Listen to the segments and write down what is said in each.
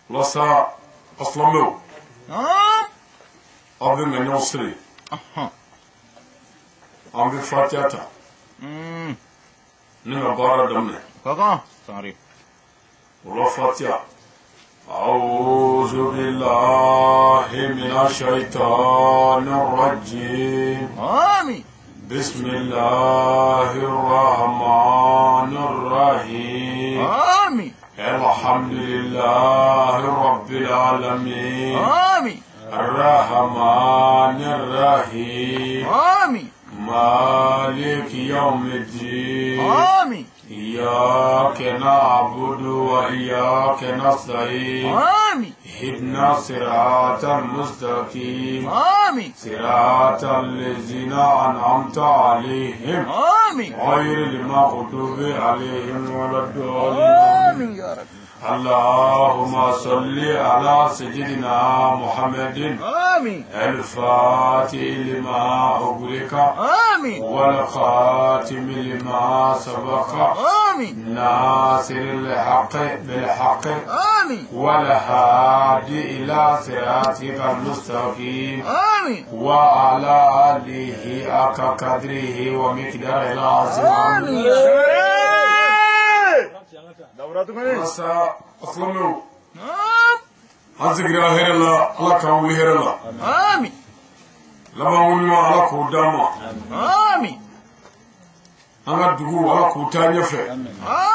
Walasa a silamɛw, aw bɛ ŋaniyaw siri, an bɛ fatiya ta ni ka baara daminɛ. Ka kan, Sangare. O la fatiya: أعوذ بالله من الشيطان الرجيم. Amin. بسم الله الرحمن الرحيم. Amin. الحمد لله رب العالمين. Amin. الرحمن الرحيم. Amin. مالك يوم الدين. Amin. إياك نعبد وإياك نستعين. Amin. اهدنا الصراط المستقيم. Amin. صراط الذين أنعمت عليهم، Amin. غير المغضوب عليهم ولا الضالين. Amin ya Rabbi. اللهم صل على سيدنا محمد، Amin. الفاتح لما أغلق، Amin. والخاتم لما سبق، Amin. ناصر الحق بالحق، Amin. والهادي إلى صراطك المستقيم، Amin. وعلى آله حق قدره ومقداره العظيم. Amin ya Rabbi. Walasa a silamɛw, an sigira hɛrɛ la, Ala k'an wuli hɛrɛ la. Amin. Labanko ɲuman, Ala k'o d'an ma. Amin. An ka dugu, Ala k'u taa ɲɛfɛ.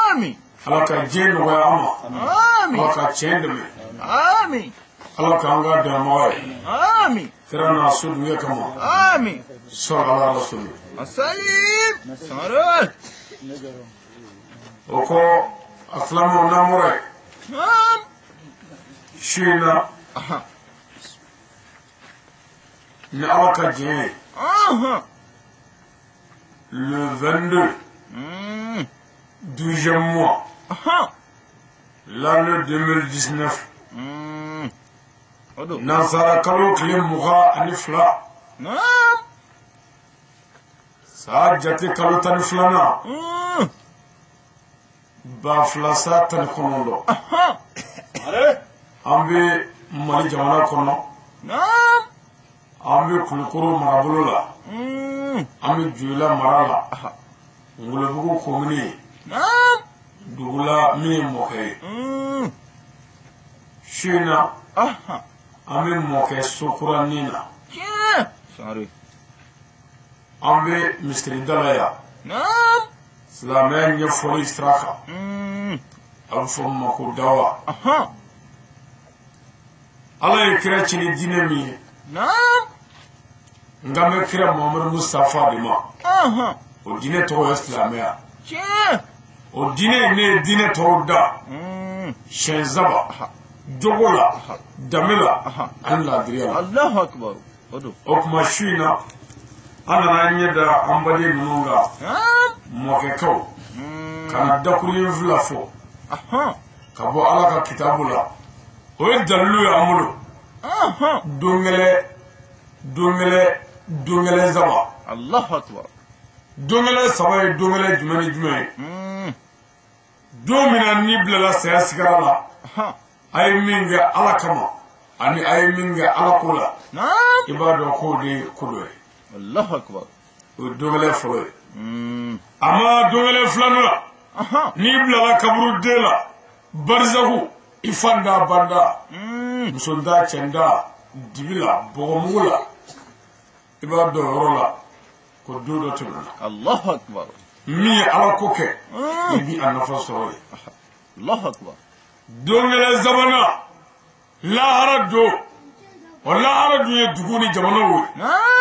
Amin. Ala ka diɲɛ nɔgɔya an ma. Amin. Ala ka tiɲɛ dɛmɛ. Amin. Ala k'an ka dɛmɛbaga ye. Amin. Kira n'a soduye kama. Amin. Sɔrɔ ala rasulu. Asalim. Sangare. O kɔ, a silamɛw, n'an bɔra yen, su in na, ni Ala ka diɲɛ ye, le 22, 12e mois, l'année 2019, O don. Nansara kalo tile 22, san jate kalo 12nan, 2019, an bɛ Mali jamana kɔnɔ, an bɛ Kulukoro marabolo la, an bɛ Joyila mara la, Ngolobugu komini, dugu la min ye Mɔkɛ ye. Su in na, an bɛ Mɔkɛ sokuranin na. Tiɲɛ. Sangare. An bɛ misirida la yan, silamɛya ɲɛfɔli sira kan, a bɛ fɔ min ma ko dawa. Ala ye kira ci ni diinɛ min ye, n kan bɛ kira Muhamadu Mustafa de ma. O diinɛ tɔgɔ ye silamɛya. O diinɛ in ne ye diinɛ tɔw da siɲɛ saba: jogo la, danbe la ani laadiriya la. Allahu akbar. O don. O tuma su in na, an nana an ɲɛ da an baden ninnu kan, mɔkɛkaw, ka na dakuruɲɛ fila fɔ ka bɔ Ala ka kitabu la. O ye dalilu ye an bolo. Don kelen, don kelen, don kelen saba. Allahu akbar. Don kelen saba ye don kelen jumɛn ni jumɛn ye? Don min na n'i bilala saya sigara la, a ye min kɛ Ala kama ani a ye min kɛ Ala ko la, i b'a dɔn k'o de ye ko dɔ ye. Allahu akbar. O ye don kelen fɔlɔ ye. A ma don kelen filanan na, n'i bilala kaburuden la, barisaku, i fa da banda, muso da, cɛ da, dibi la, bɔgɔmugu la, i b'a dɔn o yɔrɔ la ko don dɔ tɛmɛna. Allahu akbar. Min ye Ala ko kɛ, i bi a nafa sɔrɔ yen. Allahu akbar. Don kelen sabanan, lahara don. O lahara dun ye dugu ni jamanaw ye.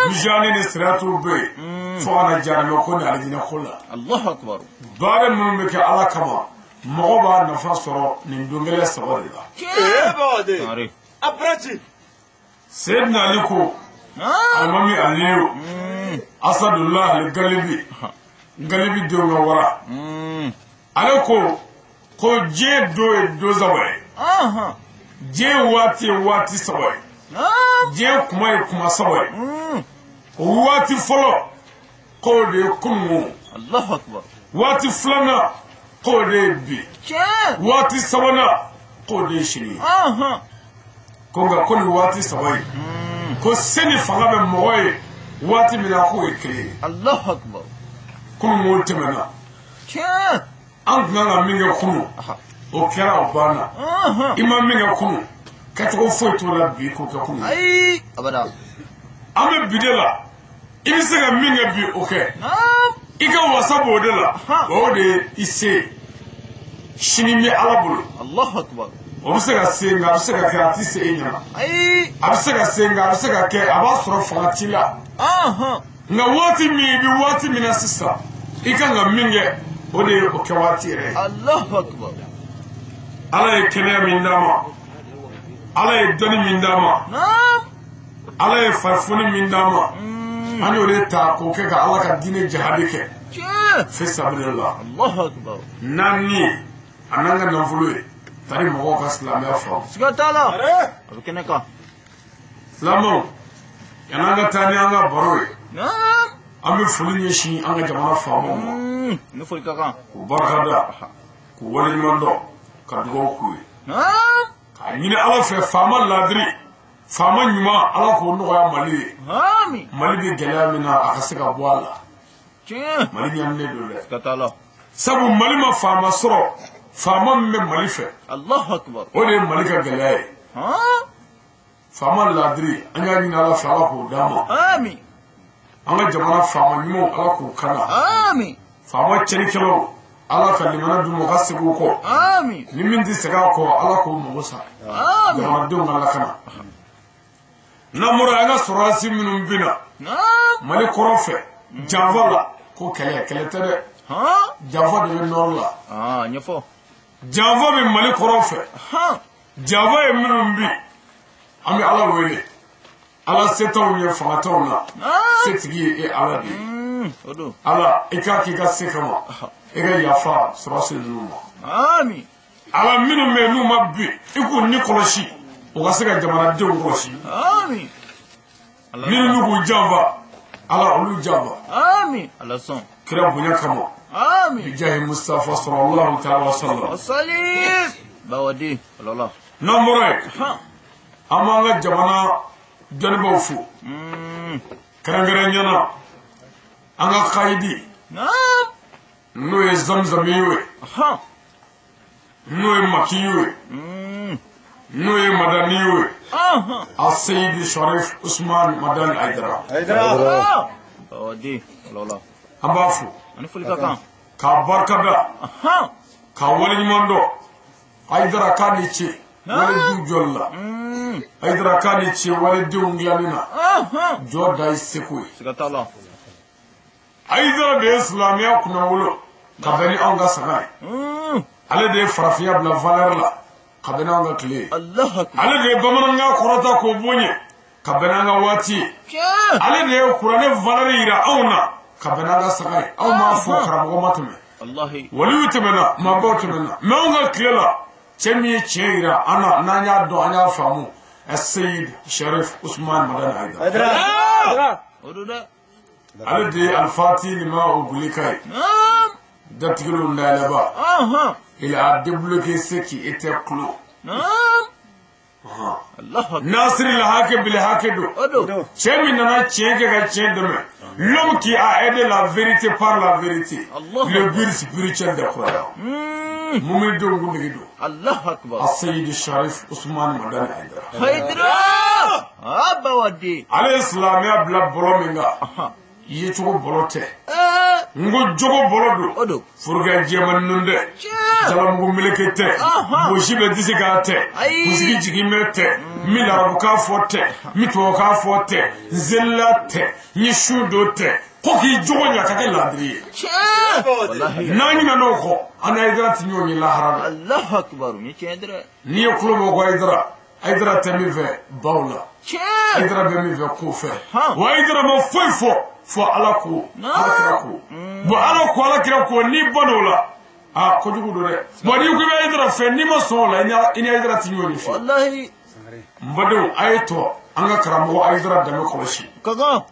Mizani ni siratuw bɛ yen, fo ka na jahanama ko ni alijinɛ ko la. Allahu akbar. Baara minnu bɛ kɛ Ala kama, mɔgɔ b'a nafa sɔrɔ nin don kelen saba de la. Sangare. Seyidina Ali ko, Alimami Aliyu Asadullah Ali Galibi, Galibi denw ka wara, ale ko ko diɲɛ don ye don saba ye, diɲɛ waati ye waati saba ye, diɲɛ kuma ye kuma saba ye. O waati fɔlɔ, k'o de ye kununko. Allahu akbar. Waati filanan, k'o de ye bi. Tiɲɛ. Waati sabanan, K'o de ye sini ye. Ko nka ko nin waati saba in, ko se ni fanga bɛ mɔgɔ ye waati min na, k'o ye kelen ye. Allahu akbar. Kunun ko tɛmɛna. Tiɲɛ. An tun kan ka min kɛ kunun, o kɛra, o banna. I ma min kɛ kunun, kɛcogo foyi t'o la bi k'o kɛ kunun. Ayi, abada. An bɛ bi de la. I bɛ se ka min kɛ bi, o kɛ. I ka wasa b'o de la. O de ye i se ye. Sini bɛ Ala bolo. Allahu akbar. O bɛ se ka se, nka a bɛ se ka kɛ a tɛ se e ɲɛna. Ayi. A bɛ se ka se, nka a bɛ se ka kɛ a b'a sɔrɔ fanga t'i la. Nka waati min i bɛ waati min na sisan, i kan ka min kɛ, o de ye o kɛ waati yɛrɛ ye. Allahu akbar. Ala ye kɛnɛya min d'a ma, Ala ye dɔnni min d'a ma, Ala ye farifoni min d'a ma, an y'o de ta k'o kɛ ka Ala ka diinɛ jahadi kɛ. Tiɲɛ. Fi sabilillah. Allahu akbar. Naani a n'an ka nafolo ye tari mɔgɔw ka silamɛya faamu. Siga t'a la. A bɛ kɛnɛ kan. Silamɛw, yan'an ka taa ni an ka baro ye, an bɛ foli ɲɛsin an ka jamana faamaw ma. Ni foli ka kan. K'u barikada, k'u waleɲuman dɔn, ka dugawu k'u ye. K'a ɲini Ala fɛ, faama laadiri, faama ɲuman, Ala k'o nɔgɔya Mali ye. Ami. Mali bɛ gɛlɛya min na, a ka se ka bɔ a la. Tiɲɛ. Mali ɲaminen don dɛ. Siga t'a la. Sabu Mali ma faama sɔrɔ, faama min bɛ Mali fɛ. Allahu akbar. O de ye Mali ka gɛlɛya ye. Faama laadiri, an y'a ɲini Ala fɛ, Ala k'o d'an ma. Ami. An ka jamana faama ɲumanw, Ala k'u kana. Ami. Faama cɛnnikɛlaw, Ala ka limana d'u ma, u ka segin u kɔ. Ami. Ni min tɛ segin a kɔ, Ala k'o mago sa. Ami. Jamanadenw ka lakana. N'an bɔra, an ka sɔrɔdasi minnu bɛ na Mali kɔrɔ fɛ janfa la, ko kɛlɛ kɛlɛ tɛ dɛ. Janfa de bɛ nɔrɔ la. Ɲɛfɔ. Janfa bɛ Mali kɔrɔ fɛ. Janfa ye minnu bin, an bɛ Ala wele. Ala se t'anw ye, fanga t'anw na. Setigi ye e Ala de ye. Ala, i k'a k'i ka se kama. I ka yafa sɔrɔdasi ninnu ma. Ami. Ala, minnu bɛ yen n'u ma bin, i k'u ni kɔlɔsi, u ka se ka jamanadenw kɔlɔsi. Ami. Minnu bɛ k'u janfa, Ala olu janfa. Ami. Ala sɔn. Kira bonya kama. Ami. Bijahi Mustafa sallallahu ta'ala wa sallam. Salim. Bawadi. Alala. N'an bɔra yen, an b'an ka jamana dɔnnibaw fo. Kɛrɛnkɛrɛnnenya na, an ka kayidi, n'o ye Zamzamiyu ye, n'o ye Makiyu ye, n'o ye Madaniyu ye, Aseyidi Sharif Usman Madani Aidara. Bawadi. Alala. An b'a fo. Ani foli ka kan. K'a barikada. K'a waleɲuman dɔn. Aidara k'a ni ce waledenw jɔli la. Aidara k'a ni ce waledenw dilanni na. Jɔ da i seko ye. Siga t'a la. Aidara de ye silamɛya kunnawolo ka bɛn ni anw ka saga ye. Ale de ye farafinya bila valeur la ka bɛn n'anw ka tile ye. Ale de ye bamanankan kɔrɔta k'o bonya ka bɛn n'an ka waati ye. Ale de ye kuranɛ valeur yira anw na ka bɛn n'an ka saga ye. Anw m'a fɔ karamɔgɔ ma tɛmɛ. Waliw tɛmɛna, maabaw tɛmɛna. Mais anw ka tile la, cɛ min ye tiɲɛ yira an na, n'an y'a dɔn, an y'a faamu, Seyid Sharif Usman Madani Aidara. Ale de ye Alifati lima Ogulika ye. Datigɛlenw dayɛlɛba. Il a débloqué ce qui était clos. Nasiri la hakɛ bile hakɛ don. Cɛ min nana tiɲɛ kɛ ka tiɲɛ dɛmɛ. L'homme qui a aidé la vérité par la vérité. Le but spirituel des croyants. Mumini denw kuntigi don. Allahu akbar. Aseyidi Sharif Usman Madani Aidara. Aidara. Abawadi. Ale ye silamɛya bila bɔlɔ min kan, yecogo bɔlɔ tɛ. N ko jogo bɔlɔ don. Forokɛ jɛman ninnu tɛ. Jalamugu meleke tɛ. Gosi bɛ disi k'a tɛ. Kunsigi jigin bɛ tɛ. N bɛ larabukan fɔ tɛ. N bɛ tubabukan fɔ tɛ. N selila tɛ. N ye su don tɛ. Ko k'i jogo ɲa ka kɛ laadiri ye. N'an ɲinɛna o kɔ, an ni Aidara tɛ ɲɔgɔn ye lahara la. Allahu akbar. Ni tiɲɛ dɛ. N'i ye kulo bɔ ko Aidara, Aidara tɛ min fɛ baw la. Aidara bɛ min fɛ ko fɛ. Wa Aidara ma foyi fɔ fɔ Ala ko, Ala kira ko. Bon, Ala ko, Ala kira ko, n'i ban'o la, aa, kojugu don dɛ. Bon, n'i ko i bɛ Aidara fɛ, n'i ma sɔn o la, i ni Aidara tɛ ɲɔgɔn ye fiyewu. Walahi. N badenw, a ye tɔ an ka karamɔgɔ Aidara danbe kɔlɔsi. Ka kan.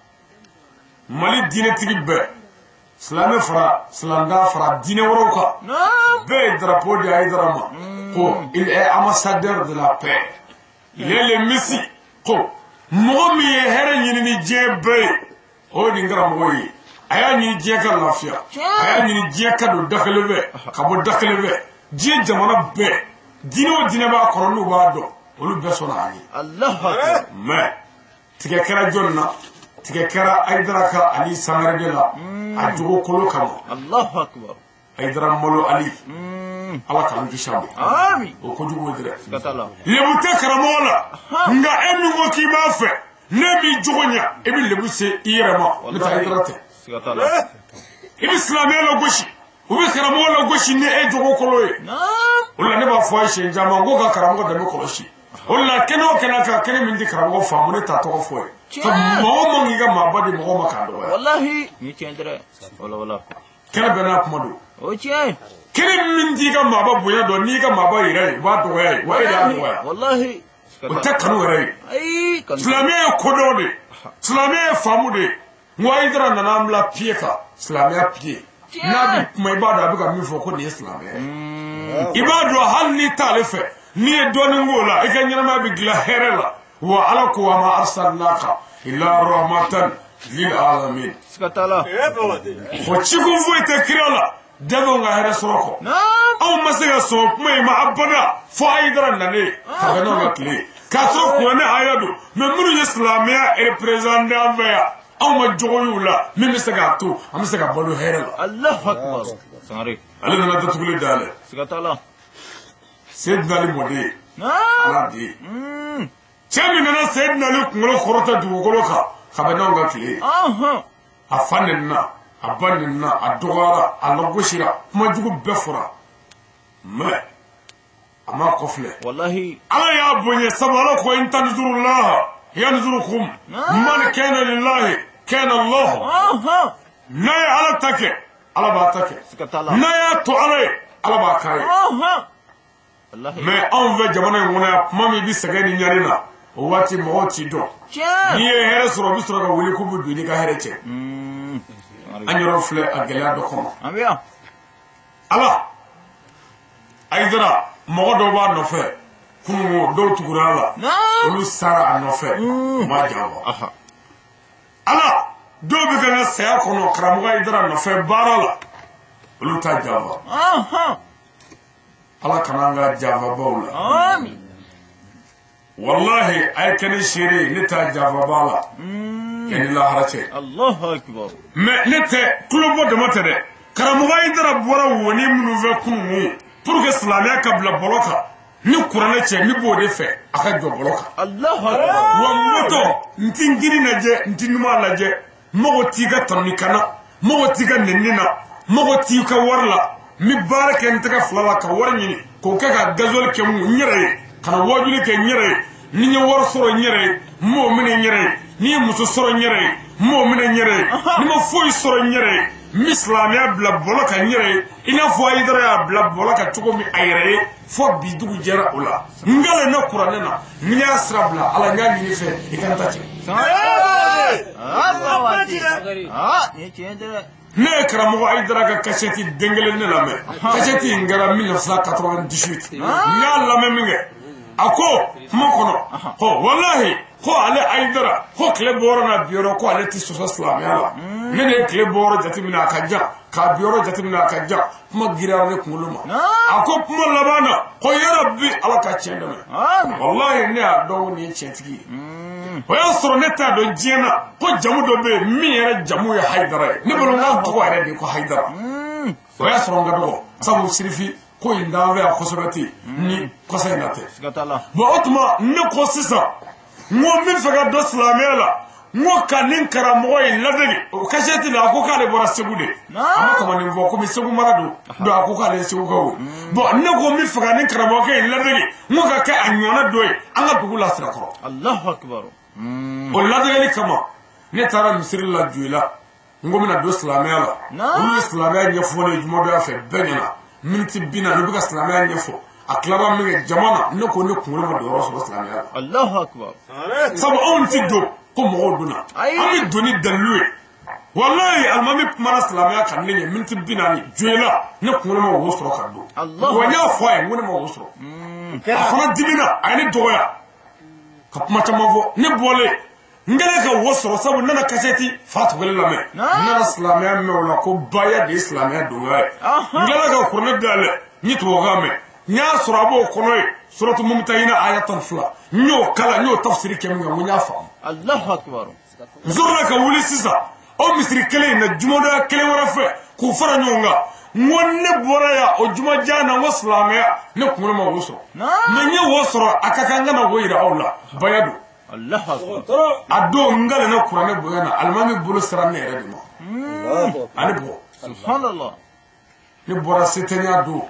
Mali diinɛtigi bɛɛ, Silamɛ fara silamɛda fara diinɛ wɛrɛw kan. Bɛɛ ye drapeau di Hayidara ma. Ko il est ambassadeur de la paix. Il est le messie. Ko mɔgɔ min ye hɛrɛ ɲini ni diɲɛ bɛɛ ye, o ye nin karamɔgɔ ye. A y'a ɲini diɲɛ ka lafiya. A y'a ɲini diɲɛ ka don da kelen fɛ, ka bɔ da kelen fɛ. Diɲɛ jamana bɛɛ, diinɛ o diinɛ b'a kɔrɔ n'u b'a dɔn, olu bɛɛ sɔnna a ye. Allahu akbar. Mais tigɛ kɛra jɔn na? Tigɛ kɛra Hayidara ka Ali Sangare de la, a jogo kolo kama. Allahu akbar. Hayidara Malo Ali. Ala k'an kisi a ma. Amin. O kojugu ye dɛ. Siga t'a la. Lebu tɛ karamɔgɔ la, nka e min ko k'i b'a fɛ, ne b'i jogo ɲɛ, e bɛ lebu se i yɛrɛ ma, ne tɛ Hayidara tɛ. Siga t'a la. I bɛ silamɛya lagosi, u bɛ karamɔgɔ lagosi ni e jogo kolo ye. O la ne b'a fɔ a ye siɲɛ caman ko ka karamɔgɔ danbe kɔlɔsi. O la kɛnɛ o kɛnɛ kan, kɛnɛ min tɛ karamɔgɔ faamu, ne t'a tɔgɔ fɔ ye. Mɔgɔ man k'i ka maaba di mɔgɔ ma k'a dɔgɔya. Wallahi. Ni tiɲɛ tɛ dɛ. Wala wala. Kɛnɛ bɛɛ n'a kuma don. O tiɲɛ. Kɛnɛ min t'i ka maaba bonya dɔn, n'i ka maaba yɛrɛ ye, u b'a dɔgɔya ye, wa e de y'a dɔgɔya. Wallahi. O tɛ kanu yɛrɛ ye. Ayi. Silamɛya ye kodɔn de ye. Silamɛya ye faamu de ye. N ko Hayidara nana an bila pied kan, silamɛya pied. N'a bɛ kuma, i b'a dɔn a bɛ ka min fɔ ko nin ye silamɛya ye. I b'a dɔn hali n'i t'ale fɛ, n'i ye dɔɔnin k'o la, i ka ɲɛnamaya bɛ dilan hɛrɛ la. Wa Ala ko wa ma arsalnaka illa rahmatan lil alamin. Siga t'a la. O cikun foyi tɛ kira la, denw ka hɛrɛ sɔrɔ kɔ. Anw ma se ka sɔn kuma in ma abada fo Hayidara nanen ka bɛn n'anw ka tile ye. K'a sɔrɔ kuranɛ aya don, mais minnu ye silamɛya représenté an fɛ yan, anw ma jogo y'u la min bɛ se k'a to an bɛ se ka balo hɛrɛ la. Allahu akbar. Sangare. Ale nana datuguli dayɛlɛ. Siga t'a la. Seydina Ali mɔden. Ala den. Cɛ min nana Seydina Ali kunkolo kɔrɔta dugukolo kan ka bɛn n'anw ka tile ye. A fa nɛnina, a ba nɛnina, a dɔgɔyara, a lagosira, kumajugu bɛɛ fɔra. Mais a m'a kɔfilɛ. Wallahi. Ala y'a bonya sabu Ala ko in tanzurullaha yanzurukum man kana lillahi kana Allah. N'a ye Ala ta kɛ, Ala b'a ta kɛ. N'a y'a to Ala ye, Ala b'a k'a ye. Mais anw fɛ jamana in kɔnɔ yan, kuma min bɛ sɛgɛn ni ɲani na, o waati mɔgɔw t'i dɔn. N'i ye hɛrɛ sɔrɔ, u bɛ sɔrɔ ka wuli k'u bɛ don i n'i ka hɛrɛ cɛ. An yɛrɛ filɛ a gɛlɛya dɔ kɔnɔ. Ala, Hayidara, mɔgɔ dɔw b'a nɔfɛ, kununko dɔw tugura a la, olu sara a nɔfɛ, u m'a janfa. Ala, dɔw bɛ ka na saya kɔnɔ karamɔgɔ Hayidara nɔfɛ baara la, olu t'a janfa. Ala kana an ka janfabaw la. Wallahi, a ye kɛ ni seere ye, ne t'a janfaba la. Yanni lahara cɛ. Allahu akbar. Mais ne tɛ tulobɔ dama tɛ dɛ. Karamɔgɔ Hayidara bɔra woni minnu fɛ kununko pour que silamɛya ka bila bɔlɔ kan, ni kuranɛ cɛ, ne b'o de fɛ a ka jɔ bɔlɔ kan. Allahu akbar. Wa n bɔtɔ, n ti n girin lajɛ, n ti numan lajɛ. Mɔgɔ t'i ka tanuni kan na, mɔgɔ t'i ka nɛnini na, mɔgɔ t'i ka wari la. N bɛ baara kɛ n tɛgɛ fila la ka wari ɲini k'o kɛ ka gasoil kɛ n yɛrɛ ye, ka na wajuli kɛ n yɛrɛ ye. Ni n ye wari sɔrɔ n yɛrɛ ye, n b'o minɛ n yɛrɛ ye. Ni n ye muso sɔrɔ n yɛrɛ ye, n b'o minɛ n yɛrɛ ye. Ni n ma foyi sɔrɔ n yɛrɛ ye, n bɛ silamɛya bila bɔlɔ kan n yɛrɛ ye, i n'a fɔ Hayidara y'a bila bɔlɔ kan cogo min a yɛrɛ ye, fo bi dugu jɛra o la. N kalen ne kuranɛ na, ni n y'a sira bila Ala, n y'a ɲini fɛ i ka n ta cɛ. Ne ye karamɔgɔ Hayidara ka kasɛti den kelen ne lamɛn. Kasɛti in kɛra 1998. N y'a lamɛn min kɛ, a ko kuma kɔnɔ ko walahi ko ale Hayidara ko tile bɔyɔrɔ n'a biyɔrɔ ko ale tɛ sɔsɔ silamɛya la. Ne de ye tile bɔyɔrɔ jateminɛ a ka jan, k'a biyɔrɔ jateminɛ a ka jan, kuma giriyara ne kunkolo ma. A ko kuma laban na ko yarabi Ala ka tiɲɛ dɛmɛ. Walahi ne y'a dɔn ko nin ye tiɲɛtigi ye. O y'a sɔrɔ ne t'a dɔn diɲɛ na ko jamu dɔ bɛ yen min yɛrɛ jamu ye Hayidara ye. Ne bolo n ka tɔgɔ yɛrɛ de ye ko Hayidara. O y'a sɔrɔ n ka dɔgɔ sabu sirifi ko in d'an fɛ yan kosɛbɛ ten ni kɔsa in na tɛ. Bon o tuma ne ko sisan n ko n bɛ fɛ ka dɔn silamɛya la, n ko ka nin karamɔgɔ in ladege. O kasɛti la a ko k'ale bɔra Segu de. A ma kama nin fɔ komi Segu mara don, donc a ko k'ale ye Segukaw ye. Bon ne ko n bɛ fɛ ka nin karamɔgɔkɛ in ladege, n ko ka kɛ a ɲɔgɔnna dɔ ye an ka dugu la Sirakɔrɔ. Allahu akbar. O ladegeli kama ne taara misiri la Joyila, n ko n bɛna don silamɛya la. Olu ye silamɛya ɲɛfɔ ne ye jumadonya fɛ bɛɛ ɲɛna. Miniti 40 u bɛ ka silamɛya ɲɛfɔ. A tilala min kɛ jama na, ne ko ne kunkolo ma don yɔrɔ sɔrɔ silamɛya la. Allahu akbar. Sabu anw ti don ko mɔgɔw donna. An bɛ don ni dalilu ye. Walayi alimami kumana silamɛya kan ne ɲɛ miniti 40 joyila ne kunkolo ma wo sɔrɔ ka don. Wa n y'a fɔ a ye n ko ne ma wo sɔrɔ. A fana dimina, a ye ne dɔgɔya ka kuma caman fɔ. Ne bɔlen n kɛlen ka wo sɔrɔ, sabu n nana kasɛti fa tuguli lamɛn, n nana silamɛya mɛn o la ko baya de ye silamɛya dongoya ye. N kɛlen ka kuranɛ dayɛlɛ, n ye tubabukan mɛn, n y'a sɔrɔ a b'o kɔnɔ ye suratu mumtahina aya 12, n y'o kalan, n y'o tafsiri kɛ min kɛ, n ko n y'a faamu. Allahu akbar. N sɔrɔla ka wuli sisan o misiri kelen in na jumadɔya kelen wɛrɛ fɛ k'u fara ɲɔgɔn kan. N ko ne bɔra yan o jumajan na, n ko silamɛya ne kunkolo ma wo sɔrɔ, mɛ n ye wo sɔrɔ, a ka kan n ka na wo yira aw la, baya don. Allahu akbar. A don n kalenna kuranɛ bonya na, alimami bolo sera ne yɛrɛ de ma. Ale bɔ. Subhanallah. Ne bɔra setenya don.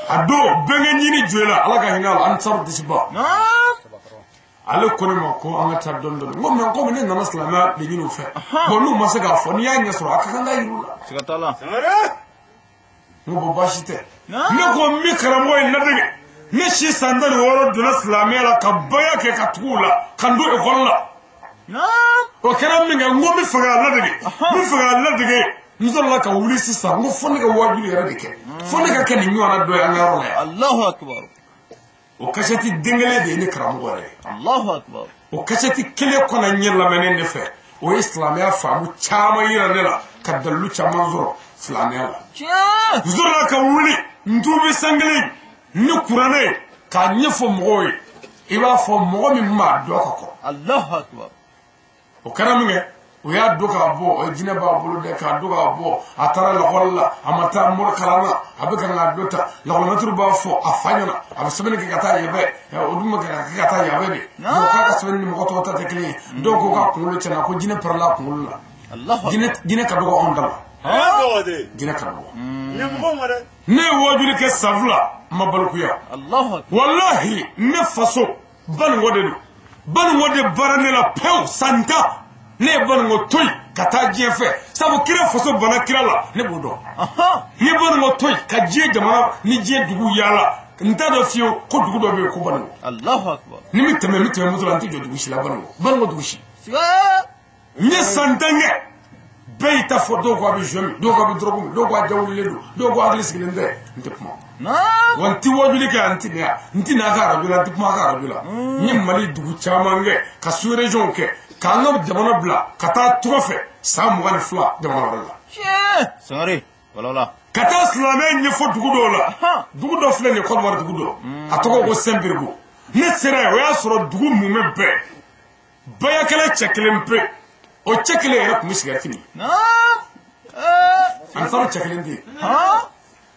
A don bɛnkɛ ɲini joyila, Ala ka hinɛ a la, Ansaru Disiba. Ale ko ne ma ko an ka taa dɔɔni dɔɔni. N ko mɛ komi ne nana silamɛya de ɲini u fɛ. Bon n'u ma se k'a fɔ, n'i y'a ɲɛ sɔrɔ a ka kan ka yir'u la. Siga t'a la. N ko bon baasi tɛ. Ne ko n bɛ karamɔgɔ in ladege. Ne si san 16 donna silamɛya la ka baya kɛ ka tugu u la ka n don ekɔli la. O kɛra min kɛ, n ko n bɛ fɛ k'a ladege. N bɛ fɛ k'a ladege. N sɔrɔla ka wuli sisan, n ko fo ne ka waajuli yɛrɛ de kɛ. Fo ne ka kɛ nin ɲɔgɔnna dɔ ye an ka yɔrɔ la yan. Allahu akbar. O kasɛti den kelen de ye ne karamɔgɔ yɛrɛ ye. Allahu akbar. O kasɛti kelen kɔnɔ ɲɛ lamɛnnen ne fɛ, o ye silamɛya faamu caman yira ne la, ka dalilu caman sɔrɔ silamɛya la. Tiɲɛ. N sɔrɔla ka wuli n tubi san kelen ni kuranɛ ye k'a ɲɛfɔ mɔgɔw ye, i b'a fɔ mɔgɔ min b'a dɔn ka kɔrɔ. Allahu akbar. O kɛra min kɛ, o y'a don k'a bɔ, o ye jinɛ b'a bolo dɛ, k'a don k'a bɔ, a taara lakɔli la, a ma taa mori kalan na, a bɛ kan k'a dɔ ta, lakɔlimɛtiri b'a fɔ a fa ɲɛna, a bɛ sɛbɛnni kɛ ka taa yɛbɛ, o dun bɛ ka kɛ ka taa yɛbɛ de. Mɔgɔ k'a ka sɛbɛnni ni mɔgɔ tɔw ta tɛ kelen ye. Dɔw ko k'a kunkolo tiɲɛna, ko jinɛ pɛrɛnla a kunkolo la. Jinɛ ka dɔgɔ anw da la. Jinɛ ka dɔgɔ. Ne ye waajuli kɛ san 2, n ma balikuya. Walahi ne faso Baninko de don. Baninko de baara ne la pewu san 10. Ne ye Baninko to yen ka taa diɲɛ fɛ, sabu kira faso banna kira la, ne b'o dɔn. N ye Baninko to yen ka diɲɛ jamana ni diɲɛ dugu yaala, n t'a dɔn fiyewu ko dugu dɔ bɛ yen ko Baninko. Allahu akbar. Ni n bɛ tɛmɛ, n bɛ tɛmɛ moto la, n tɛ jɔ dugu si la Baninko. Baninko dugu si. N ye san 10 kɛ. Bɛɛ y'i ta fɔ, dɔw ko a bɛ jouer min, dɔw ko a bɛ drogue min, dɔw ko a jawulilen don, dɔw ko a hakili sigilen tɛ, n tɛ kuma. Wa n tɛ wajuli kɛ yan, n tɛ na yan, n tɛ na a ka arajo la, n tɛ kuma a ka arajo la. N ye Mali dugu caman kɛ, ka sous-région kɛ, k'an ka jamana bila ka taa tɔgɔ fɛ san 22 jamana wɛrɛ la. Tiɲɛ. Sangare, wala. Ka taa silamɛya ɲɛfɔ dugu dɔw la. Dugu dɔ filɛ nin ye, Côte d'Ivoire dugu dɔ. A tɔgɔ ko Saint-Brigo. Ne sera yen, o y'a sɔrɔ dugu mumɛ bɛɛ. Bayakɛla cɛ kelen pe. O cɛ kelen yɛrɛ tun bɛ sigɛrɛti min. Ansaru cɛ kelen tɛ yen.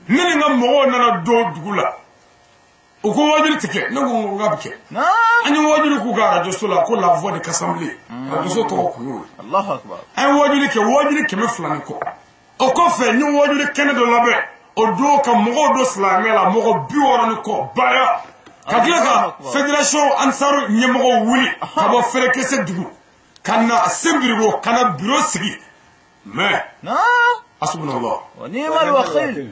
Ne ni n ka mɔgɔw nana don dugu la. O ko waajuli tɛ kɛ, ne ko n k'a bɛ kɛ. An ye waajuli k'u ka arajoso la ko la voix de Kassanblé. Arajoso tɔgɔ kun y'o ye. Allahu akbar. An ye waajuli kɛ, waajuli 200 ni kɔ. O kɔfɛ n ye waajuli kɛnɛ dɔ labɛn. O don ka mɔgɔw don silamɛya la, mɔgɔ 60 ni kɔ baya. Ka tila ka fédération Ansaru ɲɛmɔgɔw wuli ka bɔ Fɛrɛkɛsɛ dugu. Ka na Saint-Brigo, ka na bureau sigi. Mais hasbunallah. Wa ni'mal wakil.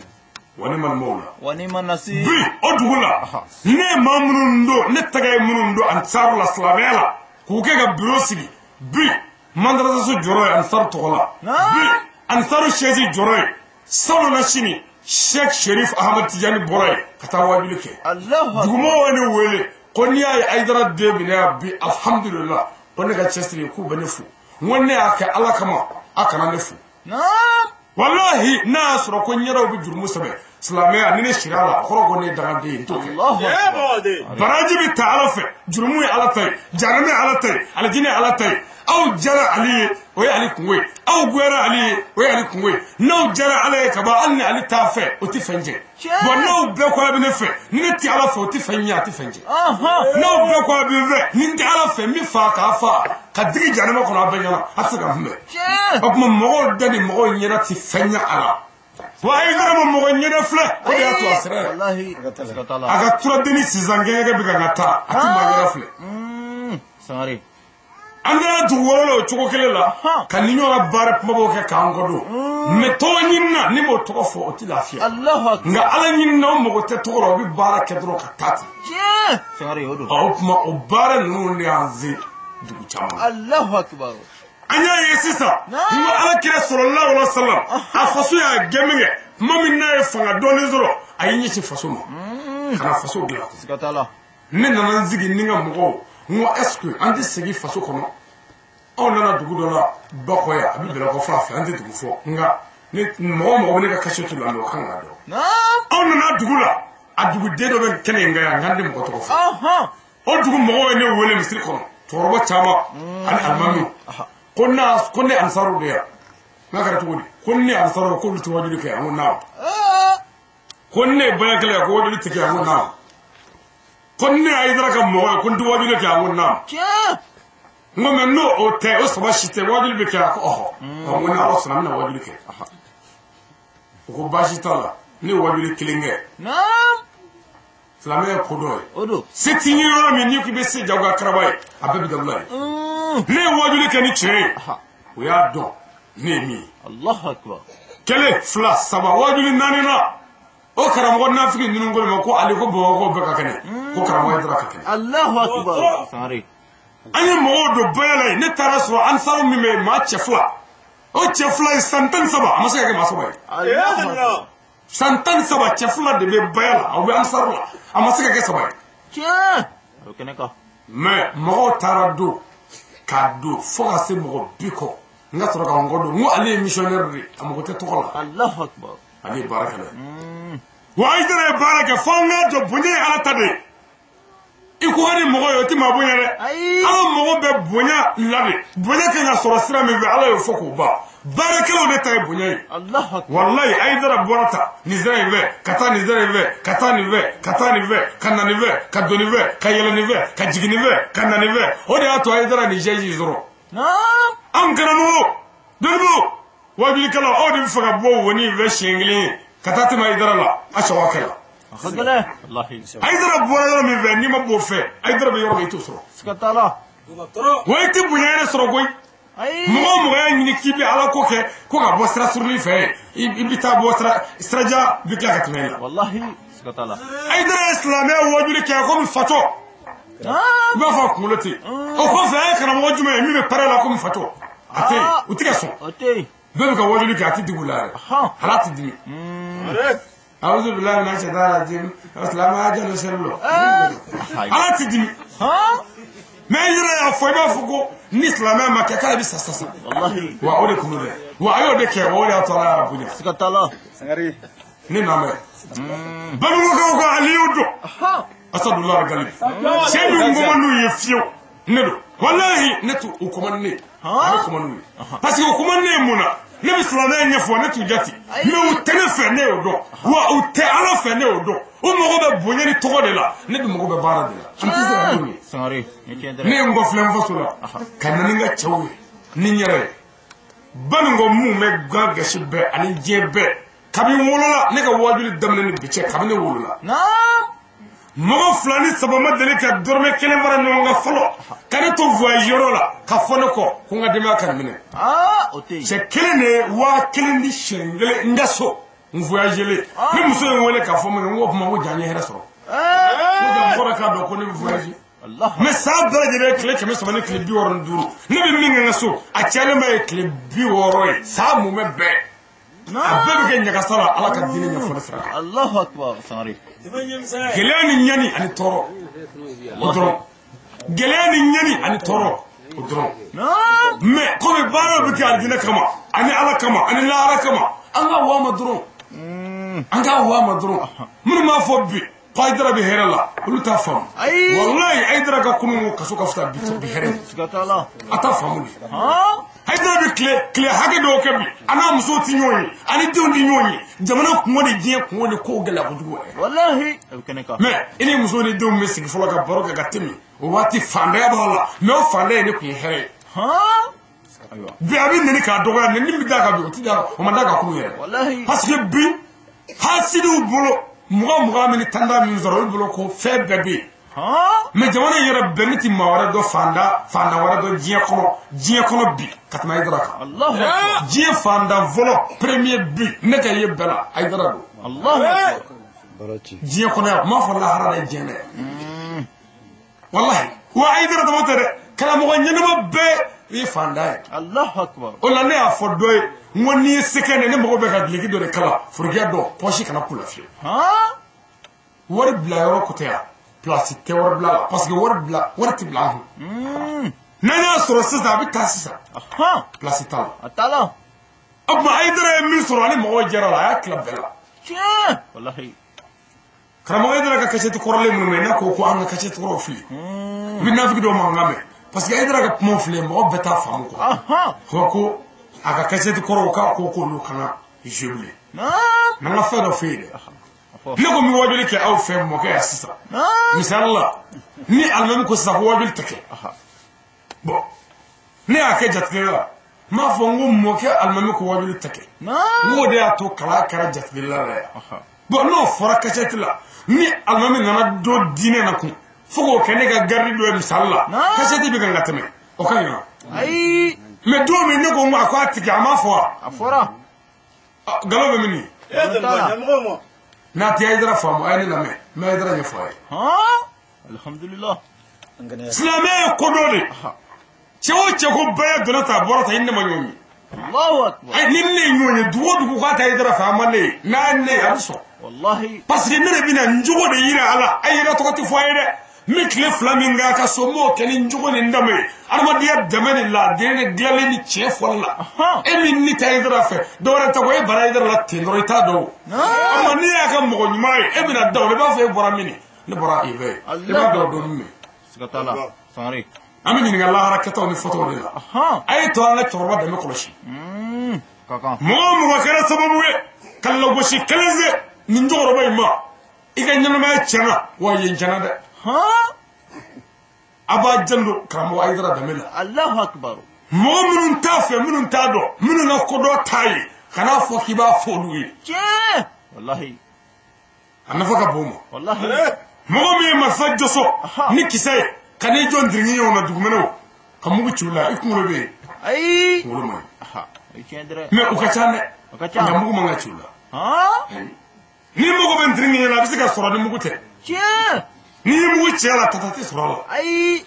Wa ni'mal mawla. Wa ni'man nasir. Bi o dugu la, ne ye maa minnu don, ne tɛgɛ ye minnu don Ansaru la silamɛya la, k'u kɛ ka bureau sigi. Bi madrasaso jɔrɔ ye Ansaru tɔgɔ la. Bi Ansaru chaise jɔrɔ ye. Salon na sini, Sheikh Sherif Ahmed Tijani bɔra yen ka taa waajuli kɛ. Dugumɔgɔw ye ne wele ko n'i y'a ye Ayidara den minɛ yan bi, alhamdulillah, ko ne ka cɛsiri k'u bɛ ne fo. N ko ne y'a kɛ Ala kama, a kana ne fo. Walahi n'a y'a sɔrɔ ko ɲɛdaw bɛ jurumu sɛbɛn silamɛya, ni ne sira la, kɔrɔ ko ne ye dangaden ye, n t'o kɛ. Baraji bɛ ta Ala fɛ, jurumu ye Ala ta ye, jahanama ye Ala ta ye, alijinɛ ye Ala ta ye. Aw jara Ale ye, o ye Ale kungo ye. Aw goyara Ale ye, o ye Ale kungo ye. N'aw jara Ala ye ka ban, hali ni Ale t'a fɛ, o tɛ fɛn jɛ. Bon n'aw bɛɛ ko a bɛ ne fɛ, ni ne tɛ Ala fɛ, o tɛ fɛn ɲɛ, a tɛ fɛn jɛ. N'aw bɛɛ ko a bɛ n fɛ, ni n tɛ Ala fɛ, n bɛ fa k'a fa, ka digi jahanama kɔnɔ a bɛɛ ɲɛna, a tɛ se ka n kunbɛn. O tuma mɔgɔw da ni mɔgɔw ɲɛda tɛ fɛn ɲɛ a la. Wa a ye vraiment mɔgɔ ɲɛda filɛ, o de y'a to a sira yɛrɛ. A ka turadenni sisan gɛngɛ bɛ ka taa, a tɛ maa ɲɛda filɛ. Sangare. An taara dugu wɛrɛ la o cogo kelen la, ka ni ɲɔgɔn baara kumabaw kɛ k'an kɔ don. Mais tɔgɔ ɲinina, ni m'o tɔgɔ fɔ, o tɛ lafiya. Nka Ala ɲinina, o mago tɛ tɔgɔ la, o bɛ baara kɛ dɔrɔn ka taa ten. Sangare, o don. O tuma o baara ninnu de y'an se dugu caman. Allahu akbar. An y'a ye sisan n ko ala kira sallallahu alaihi wasallam a faso y'a gɛn min kɛ tuma min n'a ye fanga dɔɔnin sɔrɔ a y'i ɲɛsin faso ma ka na faso dilan. Siga t'a la. Ne nana n sigi ni n ka mɔgɔw n ko est ce que an tɛ segin faso kɔnɔ? Anw nana dugu dɔ la Bakɔ yan, a bɛ Bɛlɛkɔ f'a fɛ, an tɛ dugu fɔ, nka ne mɔgɔ o mɔgɔ bɛ ne ka kasɛti la o kan k'a dɔn. Anw nana dugu la, a duguden dɔ bɛ kɛnɛ in kan yan, n k'an tɛ mɔgɔ tɔgɔ fɔ. O dugu mɔgɔw ye ne wele misiri kɔnɔ, cɛkɔrɔba caman ani alimamiw, ko na ko ne ansaru de yan. N k'a kɛra cogo di? Ko ne ansaru k'olu tɛ wajuli kɛ yan, n ko naamu. Ko ne ye bayakɛla ye, ko wajuli tɛ kɛ yan, n ko naamu. Ko ne ye Ayidara ka mɔgɔ ye, ko n tɛ wajuli kɛ yan, n ko naamu. N ko mɛ n'o o tɛ, o saba si tɛ, wajuli bɛ kɛ yan, ko ɔhɔ. N ko ni Ala sɔnna n bɛna wajuli kɛ. O ko baasi t'a la, ne ye wajuli kelen kɛ. Silamɛya ye ko dɔ ye. Se t'i ye yɔrɔ min n'i ko i bɛ se jagoya karaba ye, a bɛɛ bɛ dabila ye. Ne ye wajuli kɛ ni tiɲɛ ye, o y'a dɔn ne ye min ye. Allahu akbar. Kelen, fila, saba, wajuli naani na. O karamɔgɔ nafigi ninnu ko ne ma ko ale ko Bamakɔ bɛɛ ka kɛnɛ, ko karamɔgɔ Ayidara ka kɛnɛ. Allahu akbar. Sangare. An ye mɔgɔw don baya la yen, ne taara sɔrɔ ansaru min bɛ yen, maa cɛ fila. O cɛ fila ye san 13, a ma se ka kɛ maa saba ye. San 13 cɛ fila de bɛ baya la, aw bɛ ansaru la, a ma se ka kɛ saba ye. Tiɲɛ. O kɛnɛ kan. Mais mɔgɔw taara don k'a don fo ka se mɔgɔ 50 kɔ, n ka sɔrɔ ka n kɔ don, n ko ale ye missionnaire de ye, a mago tɛ tɔgɔ la. Allahu akbar. Ale ye baara kɛ. Wa Ayidara ye baara kɛ fo an k'a jɔ, bonya ye Ala ta de ye. I ko hali mɔgɔ ye, o tɛ maa bonya dɛ. Ala mago bɛ bonya la de. Bonya kan ka sɔrɔ sira min fɛ, Ala y'o fɔ k'o ban. Baarakɛlaw de ta ye bonya ye. Walayi Ayidara bɔra ta nin sira in fɛ, ka taa nin sira in fɛ, ka taa nin fɛ, ka taa nin fɛ, ka na nin fɛ, ka don nin fɛ, ka yɛlɛ nin fɛ, ka jigin nin fɛ, ka na nin fɛ. O de y'a to Ayidara nin chaise sɔrɔ. Anw karamɔgɔw, dɔnnibaaw, wajulikɛlaw, aw de bɛ fɛ ka bɔ woni in fɛ siɲɛ kelen ye ka taa tɛmɛ Ayidara la, a sɔrɔ kɛ la. Ayidara bɔra yɔrɔ min fɛ, n'i ma b'o fɛ, Ayidara bɛ yɔrɔ min i t'o sɔrɔ. Siga t'a la. Wa i tɛ bonya yɛrɛ sɔrɔ koyi. Mɔgɔ o mɔgɔ y'a ɲini k'i bɛ Ala ko kɛ ko ka bɔ sira surunin fɛ, i bɛ taa bɔ sira siraja bɛ tila ka tɛmɛ e la. Walahi siga t'a la. Ayidara ye silamɛya wajuli kɛ komi fatɔ. I b'a fɔ a kunkolo tɛ yen. O kɔfɛ a ye karamɔgɔ jumɛn ye min bɛ pɛrɛn la komi fatɔ? A tɛ yen, u tɛ ka sɔn. O tɛ yen. Bɛɛ bɛ ka wajuli kɛ, a tɛ digi u la yɛrɛ. Ala tɛ dimi. Awuzu bilahi mina shaitani rajim. Silamɛya jalo seli Ala tɛ dimi. Mais i yɛrɛ y'a fɔ, i b'a fɔ ko ni silamɛya ma kɛ k'ale bɛ sa sisan. Wa o de kun don dɛ. Wa a y'o de kɛ, wa o de y'a to Ala y'a bonya. Siga t'a la. Ne n'a mɛn. Bamakɔkaw ka Aliyu don. Asadulahi Galibi. Cɛ min ko man n'u ye fiyewu, ne don. Walahi ne t'u u kɔman ne ye. Ne kɔman n'u ye. Parce que u kɔman ne ye mun na? Ne bɛ silamɛya ɲɛfɔ, ne t'u jate. Mais u tɛ ne fɛ, ne y'o dɔn. Wa u tɛ Ala fɛ, ne y'o dɔn. U mago bɛ bonya ni tɔgɔ de la, ne dun mago bɛ baara de la. An tɛ se ka n'u ye. Sangare, ni tiɲɛ tɛ dɛ. Ne ye n kɔfilɛ n faso la, ka na ni n ka cɛw ye, ni n yɛrɛ ye. Banikɔ mun bɛ gan gasi bɛɛ ani diɲɛ bɛɛ. Kabini n wolola, ne ka wajuli daminɛ ni bi cɛ, kabini ne wolola. Mɔgɔ 2 ni 3 ma deli ka dɔrɔmɛ kelen fara ɲɔgɔn kan fɔlɔ. Ka ne to voyage yɔrɔ la, ka fɔ ne kɔ ko n ka denbaya ka nin minɛ. O tɛ yen. Cɛ kelen de ye 1000 di siɲɛ kelen n ka so, n voyagelen. Ne muso ye n wele k'a fɔ n ma, n ko o tuma ko ja n ye hɛrɛ sɔrɔ. N ko ja n bɔra k'a dɔn ko ne bɛ voyage. Mais san bɛɛ lajɛlen tile 300 ni tile 65. Ne bɛ min kɛ n ka so, a cayalenba ye tile 60 ye. San mumɛ bɛɛ. A bɛɛ bɛ kɛ ɲagasa la, Ala ka diinɛ ɲɛfɔli sira kan. Allahu akbar, Sangare. Gɛlɛya ni ɲani ani tɔɔrɔ, o dɔrɔn. Gɛlɛya ni ɲani ani tɔɔrɔ, o dɔrɔn. Mais komi baara bɛ kɛ alijinɛ kama, ani Ala kama, ani lahara kama, an ka wa ma dɔrɔn. An ka wa ma dɔrɔn. Minnu b'a fɔ bi ko Ayidara bɛ hɛrɛ la, olu t'a faamu. Walayi Ayidara ka kunun ko kaso ka fisa bi hɛrɛ ye. Siga t'a la. A t'a faamu de. Ayidara bɛ tile hakɛ dɔw kɛ bi, a n'a musow tɛ ɲɔgɔn ye, a ni denw tɛ ɲɔgɔn ye. Jamana kungo ni diɲɛ kungo ni kow gɛlɛya kojugu yɛrɛ. Walahi, a bɛ kɛnɛ kan. Mais i ni muso ni denw bɛ sigi fɔlɔ ka baro kɛ ka tɛmɛ. O waati fantanya b'a la, mais o fantanya ne tun ye hɛrɛ ye. Bi a bɛ nɛni k'a dɔgɔya, nɛni bɛ d'a kan bi, o tɛ d'a kan, o ma d'a kan kunun yɛrɛ. Parce que bi, hasidiw bolo, mɔgɔ mɔgɔ min ni tanda min sɔrɔ, olu bolo ko fɛn bɛɛ bɛ yen. Mais jamana in yɛrɛ bɛɛ, ne tɛ maa wɛrɛ dɔn fantan wɛrɛ dɔn diɲɛ kɔnɔ bi ka tɛmɛ Ayidara kan. Diɲɛ fantan fɔlɔ premier bi ne ka ye bɛɛ la, Ayidara don. Diɲɛ kɔnɔ yan, n m'a fɔ lahara dɛ, diɲɛ dɛ. Walahi, wa Ayidara dama tɛ dɛ, karamɔgɔ ɲɛnama bɛɛ I ye fantan ye. Allahu akbar. O la ne y'a fɔ dɔ ye n ko n'i ye se kɛ ne mago bɛ ka duloki dɔ de kala forokiyɛ dɔ pɔsi kana k'u la fiyewu. Wari bila yɔrɔ ko tɛ yan place tɛ wari bila la parce que wari tɛ bila an kun. N'an y'a sɔrɔ sisan a bɛ taa sisan. Place t'a la. A t'a la. O tuma Hayidara ye min sɔrɔ ani mɔgɔw jɛra la a y'a tila bɛɛ la. Tiɲɛ. Walahi. Karamɔgɔ Hayidara ka kasɛti kɔrɔlen minnu bɛ yen n'a ko ko an ka kasɛti kɔrɔw fili. I bɛ nafigi dɔw mankan mɛn parce que Hayidara ka kumaw filɛ mɔgɔ bɛɛ t'a faamu quoi. Ko a ka kasɛti kɔrɔw k'a ko k'olu kana jouer bilen. N'an ka fɛn dɔ f'e ye dɛ. Ne ko n bɛ wajuli kɛ aw fɛ mɔkɛ yan sisan. Misali la ni alimami ko sisan ko wajuli tɛ kɛ. Bon ne y'a kɛ jatigɛ la n b'a fɔ n ko mɔkɛ alimami ko wajuli tɛ kɛ. N k'o de y'a to kalan kɛra jatigɛla la yan. Bon n'o fɔra kasɛti la ni alimami nana don diinɛ na kun fo k'o kɛ ne ka garidi dɔ ye misali la kasɛti bɛ kan ka tɛmɛ o ka ɲi wa. Ayi. Mais don min ne ko n ko a ko a tigi a m'a fɔ wa. A fɔra. Nkalon bɛ min ye. N'a tɛ Hayidara faamu a ye ne lamɛn n bɛ Hayidara ɲɛfɔ a ye. Alhamdulilah. Silamɛya ye ko dɔ de. Cɛ o cɛ ko bɛɛ donna ta a bɔra ta i ni ne ma ɲɔgɔn ye. Allahu akbar. Ni ne ye ɲɔgɔn ye dugu o dugu k'a tɛ Hayidara fɛ a ma ne ye n'a ye ne ye a bɛ sɔn. Wallahi. Parce que ne de bɛna n jogo de yira a la a yɛrɛ tɔgɔ tɛ fɔ a ye dɛ. N bɛ tile 2 min kɛ a ka so n b'o kɛ ni n jogo ni n danbe ye adamadenya dɛmɛ ni laadiri ni dilanli ni tiɲɛ fɔli la. E min ni tɛ Hayidara fɛ dɔwɛrɛ tɛ ko e bara Hayidara la ten dɔrɔn i t'a dɔn o. Ama n'i y'a kɛ mɔgɔ ɲuman ye e bɛna da o la i b'a fɔ e bɔra min ne bɔra Ibe i b'a dɔn don min. Siga t'a la. Sangare. An bɛ ɲininka lahara kɛtaw ni fɔtaw de la. A ye to an ka cɛkɔrɔba dɛmɛ kɔlɔsi. Mɔgɔ o mɔgɔ kɛra sababu ye ka lagosi kelen se nin cɛkɔrɔba in ma i ka ɲɛnamaya tiɲɛna wa yen tiɲɛna dɛ. A b'a janto karamɔgɔ Hayidara danbe la. Allahu akbar. Mɔgɔ minnu t'a fɛ minnu t'a dɔn minnu ka kodɔn t'a ye kan'a fɔ k'i b'a fɔ olu ye. Tiɲɛ. Walahi. A nafa ka bon o ma. Walahi. Mɔgɔ min ye marifa jɔsɔ ni kisɛ ye ka n'i jɔ ntiringi ɲɔgɔn na dugumɛnɛw ka mugu ci u la i kunkolo bɛ yen. Ayi. Kunkolo man ɲi. Mais u ka ca dɛ. U ka ca. Nka mugu man ka ci u la. Ni mugu bɛ ntiringi ɲɛna a bɛ se ka sɔrɔ ni mugu tɛ. Tiɲɛ. N'i ye mugu ci a la tata tɛ sɔrɔ a la. Ayi.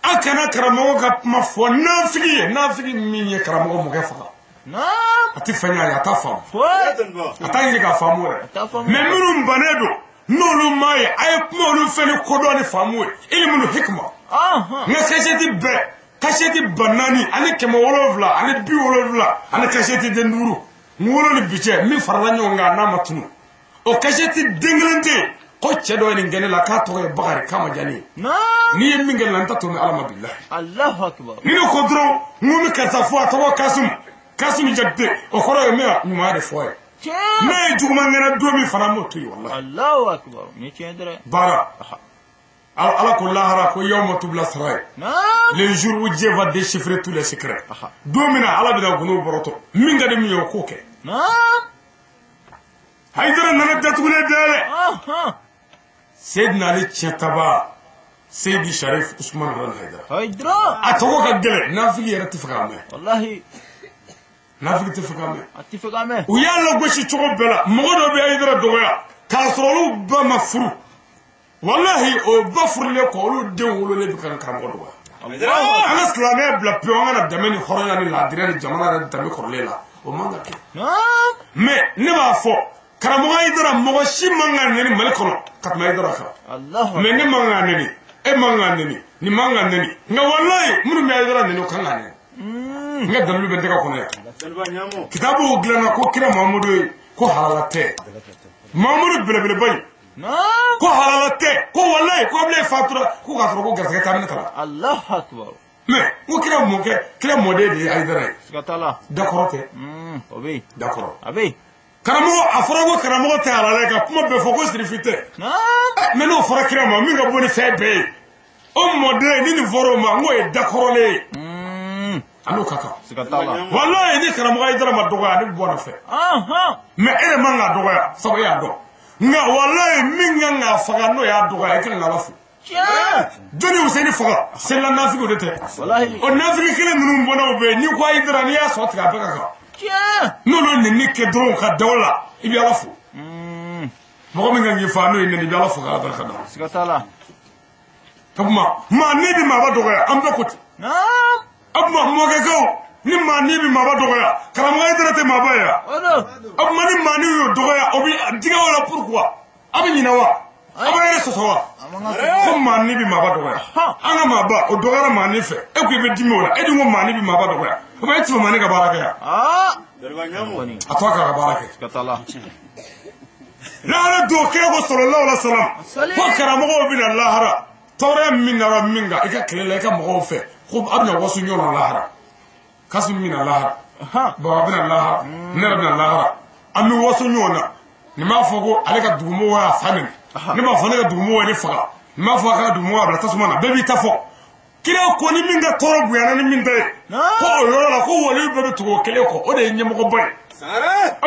A kana karamɔgɔ ka kuma fɔ nafigi ye nafigi min ye karamɔgɔ mɔkɛ faga. A tɛ fɛn y'a ye a t'a faamu. A t'a ɲini k'a faamu yɛrɛ. Mais minnu bannen don n'olu m'a ye a ye kuma olu fɛ ni kodɔn ni faamu ye ilimulu hikima. N ka kasɛti bɛɛ kasɛti 4770 ani kasɛti den 5 n wolo ni bi cɛ min farala ɲɔgɔn kan n'a ma tunu o kasɛti den kelen tɛ yen ko cɛ dɔ ye nin kɛ ne la k'a tɔgɔ ye Bakari k'a ma diya ne ye. N'i ye min kɛ ne la n ta to ni Ala ma bilahi. Allahu akbar. Ni ne ko dɔrɔn n ko n bɛ karisa fɔ a tɔgɔ Kasimu Kasimu Jakite o kɔrɔ ye n bɛ ɲumanya de fɔ a ye. Ne ye juguman kɛnɛ don min fana n b'o to yen walahi. Allahu akbar. Ni tiɲɛ dɛ. Baara. Ala ko lahara ko yawma tubla sarai. Le jour où Dieu va déchiffrer tous les secrets. Don min na Ala bɛna gundo bɔrɔtɔ min ka di min ye o k'o kɛ. Hayidara nana datugulen dayɛlɛ. Seydina Ali Tiɲɛtaba Seydi Sharif Usman Madani Hayidara. Hayidara. A tɔgɔ ka gɛlɛn nafigi yɛrɛ tɛ fɛ k'a mɛn. Walahi. Nafigi tɛ fɛ k'a mɛn. A tɛ fɛ k'a mɛn. U y'a lagosi cogo bɛɛ la mɔgɔ dɔ bɛ Hayidara dɔgɔya k'a sɔrɔ olu ba ma furu. Walahi o ba furulen kɔ olu denw wololen bɛ ka karamɔgɔ dɔgɔya. An ka silamɛya bila pewu an kana danbe ni hɔrɔnya ni laadiriya ni jamana yɛrɛ danbe kɔrɔlen la o man ka kɛ. Mais ne b'a fɔ karamɔgɔ Hayidara mɔgɔ si man ka nɛni Mali kɔnɔ ka tɛmɛ Hayidara kan. Mais ne man ka nɛni e man ka nɛni nin man ka nɛni nka walahi minnu bɛ Hayidara nɛni o kan ka nɛni. N ka dalilu bɛ n tɛgɛ kɔnɔ yan. Kitabuw dilanna ko kira Mahamadu ye ko halala tɛ. Mahamadu belebeleba in. Ko halala tɛ ko walayi ko Abulayi fatura ko k'a sɔrɔ ko garisɛgɛ t'a minɛ ta la. Allahu akbar. Mais n ko kira mɔkɛ kira mɔden de ye Hayidara ye. Siga t'a la. Dakɔrɔ tɛ. O bɛ yen. Dakɔrɔ. A bɛ yen. Karamɔgɔ a fɔra ko karamɔgɔ tɛ halala ye ka kuma bɛɛ fɔ ko sirifi tɛ. Mais n'o fɔra kira ma min ka bon ni fɛn bɛɛ ye o mɔden ni nin fɔra o ma n k'o ye dakɔrɔlen ye. A n'o ka kan. Siga t'a la. Walayi ni karamɔgɔ Hayidara ma dɔgɔya ne bɛ bɔ a nɔfɛ. Mais e de man k'a dɔgɔya sabu e y'a dɔn. Nka walayi min kan k'a faga n'o y'a dɔgɔya i kan k'Ala fo. Jɔnni Hussein faga selila nafigiw de tɛ. O nafigi kelen ninnu bɔnnaw bɛ yen n'i ko Hayidara n'i y'a sɔ tigɛ a bɛɛ ka kan. N'olu ye nɛni kɛ dɔrɔn ka da o la i bɛ Ala fo. Mɔgɔ min kan k'i fa n'o ye nɛni i bɛ Ala fo k'Ala barika da. Siga t'a la. Ka kuma maa ne bɛ maaba dɔgɔya an bɛɛ ko ten. O tuma mɔkɛkaw ni maa ni bɛ maaba dɔgɔya karamɔgɔ Hayidara tɛ maaba ye wa? O tuma ni maa ni y'o dɔgɔya o bɛ diga o la pourquoi? A bɛ ɲinɛ wa? A b'a yɛrɛ sɔsɔ wa? Ko maa ni bɛ maaba dɔgɔya. An ka maaba o dɔgɔyara maa ni fɛ e ko i bɛ dimi o la e dun ko maa ni bɛ maaba dɔgɔya o tuma e tɛ fɛ maa ni ka baara kɛ yan? A to a k'a ka baara kɛ. Lahara don kira ko sallallahu alaihi wasallam ko karamɔgɔw bɛna lahara tɔɔrɔya min nana min kan i ka tile la i ka mɔgɔw fɛ ko a bɛna waso ɲɔgɔn na lahara Kasimu bɛna lahara Baba bɛna lahara ne yɛrɛ bɛna lahara an bɛ waso ɲɔgɔn na nin b'a fɔ ko ale ka dugumɔgɔw y'a fa nɛni ne b'a fɔ ne ka dugumɔgɔw ye ne faga nin b'a fɔ a ka dugumɔgɔw y'a bila tasuma na bɛɛ b'i ta fɔ kira ko ni min ka tɔɔrɔ bonyana ni min ta ye ko o yɔrɔ la ko waliyu bɛɛ bɛ tugu o kelen kɔ o de ye ɲɛmɔgɔba ye. O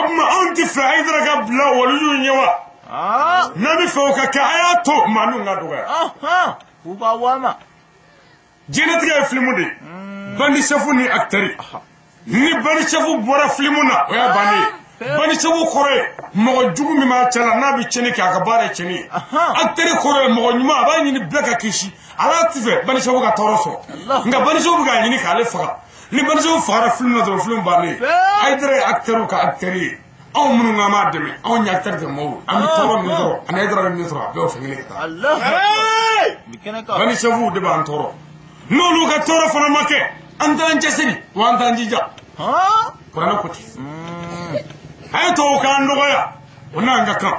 tuma anw tɛ fɛ Hayidara ka bila waliyu ɲɛ wa? N'an bɛ fɛ o ka kɛ a y'a to maa ninnu ka dɔgɔya. Diɲɛlatigɛ ye filimu de ye bandi chef ni acteur ni bandi chef bɔra filimu na o y'a bannen ye. Bandi chef kɔrɔ ye mɔgɔ jugu min b'a cɛ la n'a bɛ tiɲɛni kɛ a ka baara ye tiɲɛni ye. Acteur kɔrɔ ye mɔgɔ ɲuman a b'a ɲini bɛɛ ka kisi ala tɛ fɛ bandi chef ka tɔɔrɔ sɔrɔ nka bandi chef bɛ k'a ɲini k'ale faga ni bandi chef fagara filimu na dɔrɔn filimu bannen ye. Hayidara ye acteur ka acteur ye anw minnu k'an b'a dɛmɛ anw ye acteur tɛ maaw an bɛ tɔɔrɔ min sɔrɔ ani Hayidara bɛ min sɔrɔ a bɛɛ y'o fɛn kelen ka taa. Bandi chef de b'an tɔɔrɔ n'olu ka tɔɔrɔ fana ma kɛ an t'an cɛsiri wa an t'an jija. Kuranɛ ko ten. A ye to k'an dɔgɔya o n'an ka kan.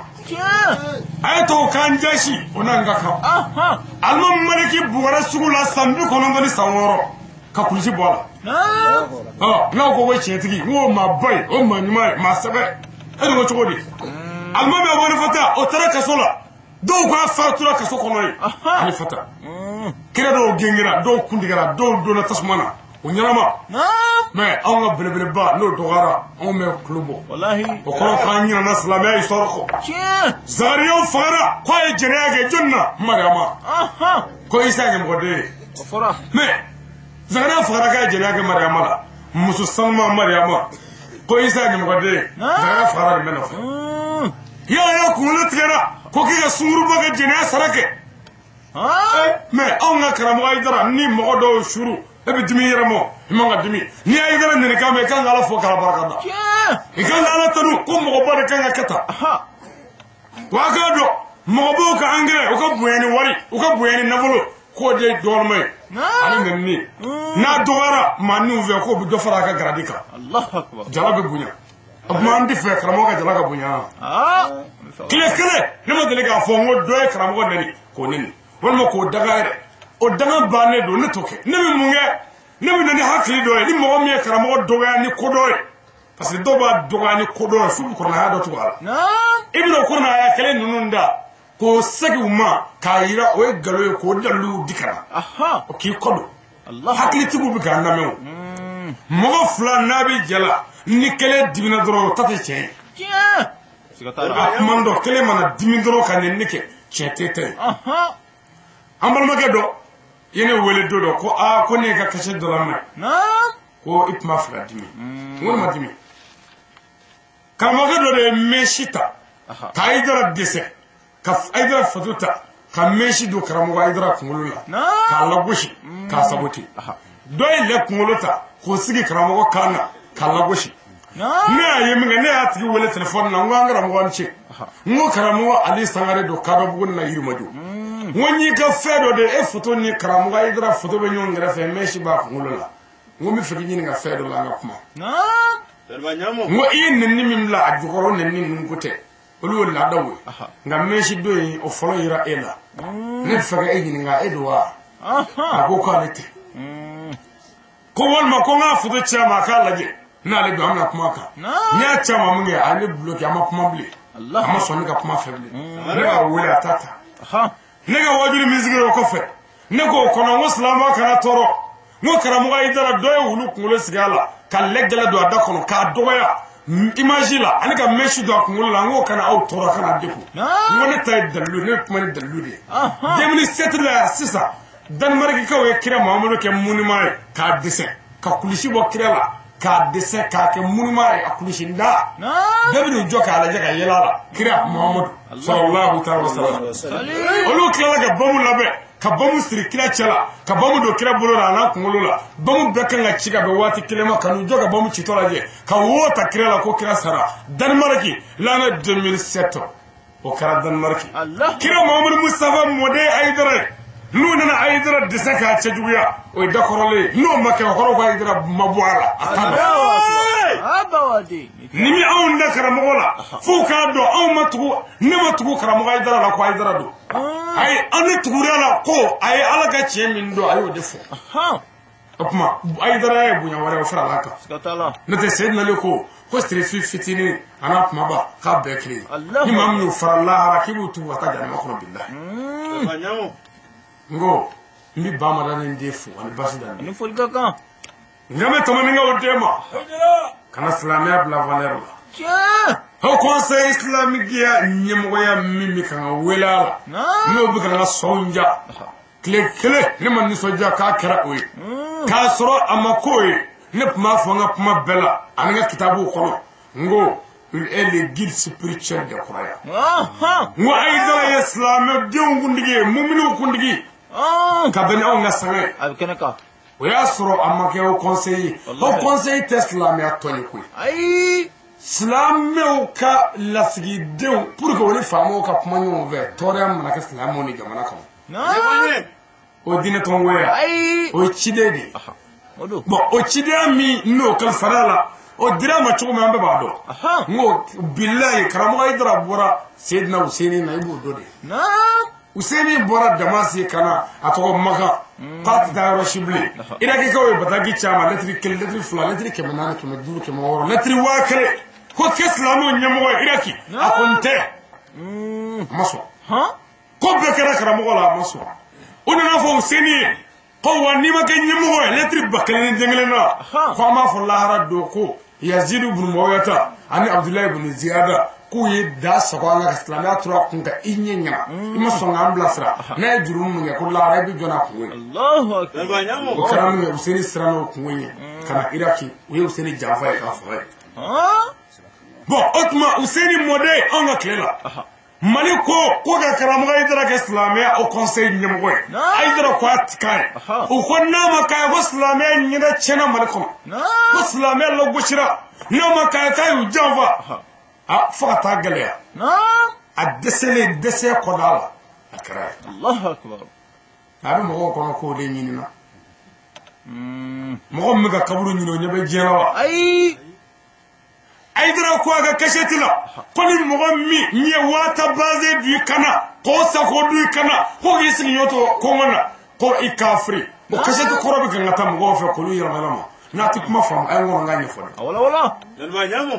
A ye to k'an jasi o n'an ka kan. Alimami Maliki bugɔra sugu la san 96 ka kulusi bɔ a la. N'aw ko ko tiɲɛtigi n ko maaba ye o maa ɲuman ye maa sɛbɛ e de ko cogo di? Alimami Abu Hanifa o taara kaso la dɔw k'a fatura kaso kɔnɔ yen Hanifa kira dɔw gengera dɔw kuntigɛra dɔw donna tasuma na o ɲɛnama mais anw ka belebeleba n'o dɔgɔyara anw bɛ kulo bɔ o kɔrɔ k'an ɲinɛna silamɛya histoire kɔ. Zakariyaw fagara k'a ye jɛnɛya kɛ jɔnni na? Mariyama ko Isa ɲɛmɔgɔden ye mais Zakariya fagara k'a ye jɛnɛya kɛ Mariyama la muso sanuma Mariyama ko Isa ɲɛmɔgɔden ye Zakariya fagara nin bɛɛ nɔfɛ. Yaya kunkolo tigɛra ko k'i ka sunkuruba kɛ jɛnɛya sara kɛ mais anw ka karamɔgɔ Hayidara ni mɔgɔ dɔw suru e bɛ dimi i yɛrɛ ma i man ka dimi n'i ye Hayidara nɛni kan mɛn i kan ka Ala fo k'a barika da i kan ka Ala tanu ko mɔgɔba de kan ka kɛ tan wa a k'a dɔn mɔgɔbaw ka angɛrɛ u ka bonya ni wari u ka bonya ni nafolo k'o de ye dɔgɔnima ye ani nɛnini n'a dɔgɔyara maa ninnu fɛ k'o bɛ dɔ fara a ka garadi kan jala bɛ bonya o tuma an tɛ fɛ karamɔgɔ ka jala ka bonya. Tile kelen ne ma deli k'a fɔ n ko dɔ ye karamɔgɔ nɛni k'o nɛni walima k'o daga yɛrɛ o daga bannen don ne t'o kɛ. Ne bɛ mun kɛ? Ne bɛ na ni hakili dɔ ye ni mɔgɔ min ye karamɔgɔ dɔgɔya ni ko dɔ ye parce que dɔw b'a dɔgɔya ni ko dɔ ye f'u bɛ kuranɛ dɔ tugu a la i bɛna o kuranɛ kelen ninnu da k'o segin u ma k'a yira o ye nkalon ye k'o daliluw di ka na o k'i kɔ don. Hakilitigiw bɛ k'an lamɛn o mɔgɔ fila n'a bɛ jɛ la ni kelen dimina dɔrɔn o ta tɛ tiɲɛ ye. A kuma dɔ kelen mana dimi dɔrɔn ka nɛni kɛ tiɲɛ tɛ ta ye. An balimakɛ dɔ i ye ne wele don dɔ ko aa ko ne ye ka kase dɔ lamɛn ko i tun b'a fɛ ka dimi n ko ne ma dimi. Karamɔgɔkɛ dɔ de ye mɛsi ta ka Hayidara dɛsɛ ka Hayidara fato ta ka mɛsi don karamɔgɔ Hayidara kunkolo la k'a lagosi k'a sabote. Dɔ ye lɛ kunkolo ta k'o sigi karamɔgɔ kan na k'a lagosi. Ne y'a ye min kɛ ne y'a tigi wele telefɔni na n ko an karamɔgɔ ni ce n ko karamɔgɔ Ali Sangare don Kadɔbugu na Yirimajɔ n ko n y'i ka fɛn dɔ de e foto ni karamɔgɔ Hayidara foto bɛ ɲɔgɔn kɛrɛfɛ mɛsi b'a kunkolo la n ko n bɛ fɛ k'i ɲininka fɛn dɔ la an ka kuma. N ko i ye nɛnini min bila a jukɔrɔ o nɛnini ninnu ko tɛ olu ye laadaw ye nka mɛsi don in o fɔlɔ yira e la ne bɛ fɛ ka e ɲininka e don wa? A ko k'ale tɛ ko walima ko n k'a foto ci a ma a k'a lajɛ n'ale don an bɛna kuma kan. N y'a ci a ma min kɛ a ye ne bloqué a ma kuma bilen a ma sɔn ne ka kuma fɛ bilen ne b'a wele a t'a ta. Ne ka wajuli min sigira o kɔfɛ ne k'o kɔnɔ n ko silamɛ kana tɔɔrɔ n ko karamɔgɔ Hayidara dɔ ye wulu kunkolo sigi a la ka lɛ gɛlɛ don a da kɔnɔ k'a dɔgɔya image la ani ka mɛsi don a kunkolo la n k'o kana aw tɔɔrɔ kana degun n ko ne ta ye dalilu ne bɛ kuma ni dalilu de ye. 2007 la sisan Danemarkikaw ye kira Muhamadu kɛ monument ye k'a dɛsɛ ka kulusi bɔ kira la k'a dɛsɛ k'a kɛ monument ye a kulusi da bɛɛ bɛ n'u jɔ k'a lajɛ ka yɛlɛ a la kira Muhamadu sallallahu ta'ala wa sallam. Olu tilala ka bɔmu labɛn ka bamu siri kira cɛ la, ka bamu don kira bolo la a n'a kunkolo la, bamu bɛɛ kan ka ci ka bɛn waati kelen ma, ka n'u jɔ ka bamu citɔ lajɛ, ka wo ta kira la ko kira sara. Danemark l'année 2007, o kɛra Danemark. Kira Muhammadu Mustafa mɔden Hayidara ye, n'u nana Hayidara dɛsɛ k'a cɛjuguya, o ye dakɔrɔlen ye. N'o ma kɛ, o kɔrɔ ko Hayidara ma bɔ a la, a t'a nɔfɛ. Ni mi anw da karamɔgɔ la, f'u k'a dɔn anw ma tugu, ne ma tugu karamɔgɔ Hayidara la ko Hayidara don. Ayi, an ne tugura la ko a ye Ala ka tiɲɛ min dɔn, a y'o de fɔ. O tuma Hayidara ye bonya wɛrɛ o fara a kan. N'o tɛ Seydina Ali ko sirifi fitinin a n'a kumaba k'a bɛɛ kelen ye. Ni maa min y'o fara lahara k'i b'u tugu ka taa jahanama kɔnɔ bilahi. N ko n bɛ ba mada ni den fo ani basi da ni foli ka kan. N bɛ tamaninkaw den ma kana silamɛya bila valeur la. Haut Conseil islamique ya ɲɛmɔgɔya min bɛ kan ka wele a la, n'o bɛ kan ka sɔnw ja tile kelen, ne ma nisɔndiya k'a kɛra o ye, k'a sɔrɔ a ma k'o ye. Ne tun b'a fɔ n ka kuma bɛɛ la ani n ka kitabuw kɔnɔ, n ko il est le guide spirituel des croyants. N ko Hayidara ye silamɛdenw kuntigi ye, muminiw kuntigi, ka bɛn ni anw ka sanga ye. A bɛ kɛnɛ kan. O y'a sɔrɔ a ma kɛ haut conseil ye. Haut conseil tɛ silamɛya tɔn ye koyi. Ayi. Silamɛw ka lasigidenw pour que o ni faamaw ka kuma ɲɔgɔn fɛ, tɔɔrɔya mana kɛ silamɛw ni jamana kɔnɔ. O diinɛ tɔnko ye. Ayi. O ye ciden de ye. Bon, o cidenya min n'o kalifara la, o dira ma cogo min an bɛɛ b'a dɔn. N ko bilayi karamɔgɔ Hayidara bɔra Seydina Useni na, i b'o dɔn de. Useni bɔra Damasi ka na a tɔgɔ Makan k'a tɛ taa yɔrɔ si bilen. Irakikaw ye bataki caman, lɛtiri 1, lɛtiri 2, lɛtiri 400, 500, 600, lɛtiri 1000 ko kɛ silamɛw ɲɛmɔgɔ ye Iraki. A ko n tɛ. A ma sɔn. Ko bɛɛ kɛra karamɔgɔ la, a ma sɔn. O nana fɔ Useni ye ko wa n'i ma kɛ ɲɛmɔgɔ ye lɛtiri 1000 ni den kelen na, ko an b'a fɔ lahara don ko Yazidu bunu Muawiyata ani Abdulayi bunu Ziyada k'u ye da sago an ka silamɛya tora kun kan i ɲɛ ɲɛna, i ma sɔn k'an bilasira, n'a ye juru minnu kɛ ko lahara i bɛ jɔ n'a kungo ye. O kɛra min kɛ, Useni siranna o kungo ɲɛ ka na Iraki, u ye Useni janfa ye k'a faga ye. Bon, o tuma Useni mɔden anw ka tile la, Mali ko ka karamɔgɔ Hayidara kɛ silamɛya haut conseil ɲɛmɔgɔ ye. Hayidara ko a ti k'a ye. U ko n'a ma k'a ye ko silamɛya ɲɛda tiɲɛna Mali kɔnɔ, ko silamɛya lagosira, n'a ma k'a ye k'a y'u janfa. A fo ka taa gɛlɛya. A dɛsɛlen dɛsɛ kɔda la, a kɛra ye. A bɛ mɔgɔw kɔnɔ k'o de ɲinina. Mɔgɔ min bɛ ka kaburu ɲini, o ɲɛ bɛ diɲɛ la wa? Ayi. Hayidara ko a ka kasɛti la ko ni mɔgɔ min ye waata baze dun i kana, k'o sago dun i kana, ko k'i sigiɲɔ to kɔngɔ na, ko i kafiri. O kasɛti kɔrɔ bɛ kan ka taa mɔgɔw fɛ k'olu yɛlɛma yɛlɛma. N'a tɛ kuma faamu, a ye n kɔnɔ n k'a ɲɛfɔ dɛ.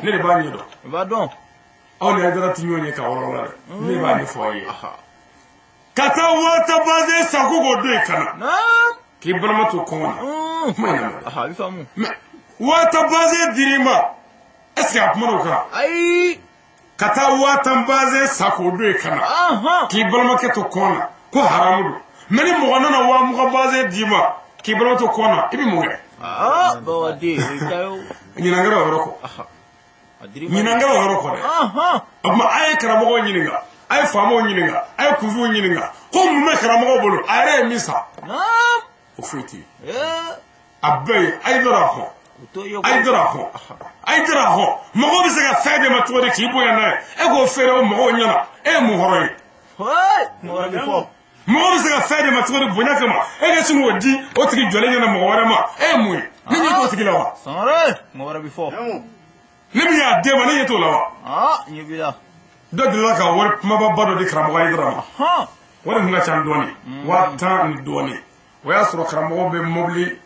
Ne de b'a ɲɛdɔn. Aw ni Hayidara tɛ ɲɔgɔn ye ka walawala dɛ. Ne de b'a ɲɛfɔ aw ye. Ka taa waata baze sago k'o don i kana, k'i balima to kɔngɔ na. Kuma in na mɛn. Mais waata baze dir'i ma, est-ce que a kumana o kan? Ayi. Ka taa 10 000 baze sa k'o don i kana, k'i balimakɛ to kɔn na, ko haramu don. Mais ni mɔgɔ nana 20 000 baze d'i ma, k'i balima to kɔn na, i bɛ mun kɛ? Ɲinan kɛra o yɔrɔ kɔ. Ɲinan kɛra o yɔrɔ kɔ dɛ. O tuma a ye karamɔgɔw ɲininka, a ye faamaw ɲininka, a ye kunfinw ɲininka, ko mun bɛ karamɔgɔw bolo, a yɛrɛ ye min san? O foyi tɛ yen. A bɛɛ ye Hayidara hɔn. Hayidara hɔn. Hayidara hɔn. Mɔgɔw bɛ se ka fɛn d'e ma cogo di k'i bonya n'a ye? E k'o feere o mɔgɔw ɲɛna, e ye mun hɔrɔn ye? Mɔgɔw bɛ se ka fɛn d'e ma cogo di bonya kama, e ka sin k'o di o tigi jɔlen ɲɛna mɔgɔ wɛrɛ ma, e ye mun ye? Ne ɲɛ t'o tigi la wa? Ne min y'a d'e ma, ne ɲɛ t'o la wa? Dɔ delila ka wari kumababa dɔ di karamɔgɔ Hayidara ma. Wari kun ka ca dɔɔnin, 10 000 ni dɔɔnin. O y'a sɔrɔ karamɔgɔ bɛ mobili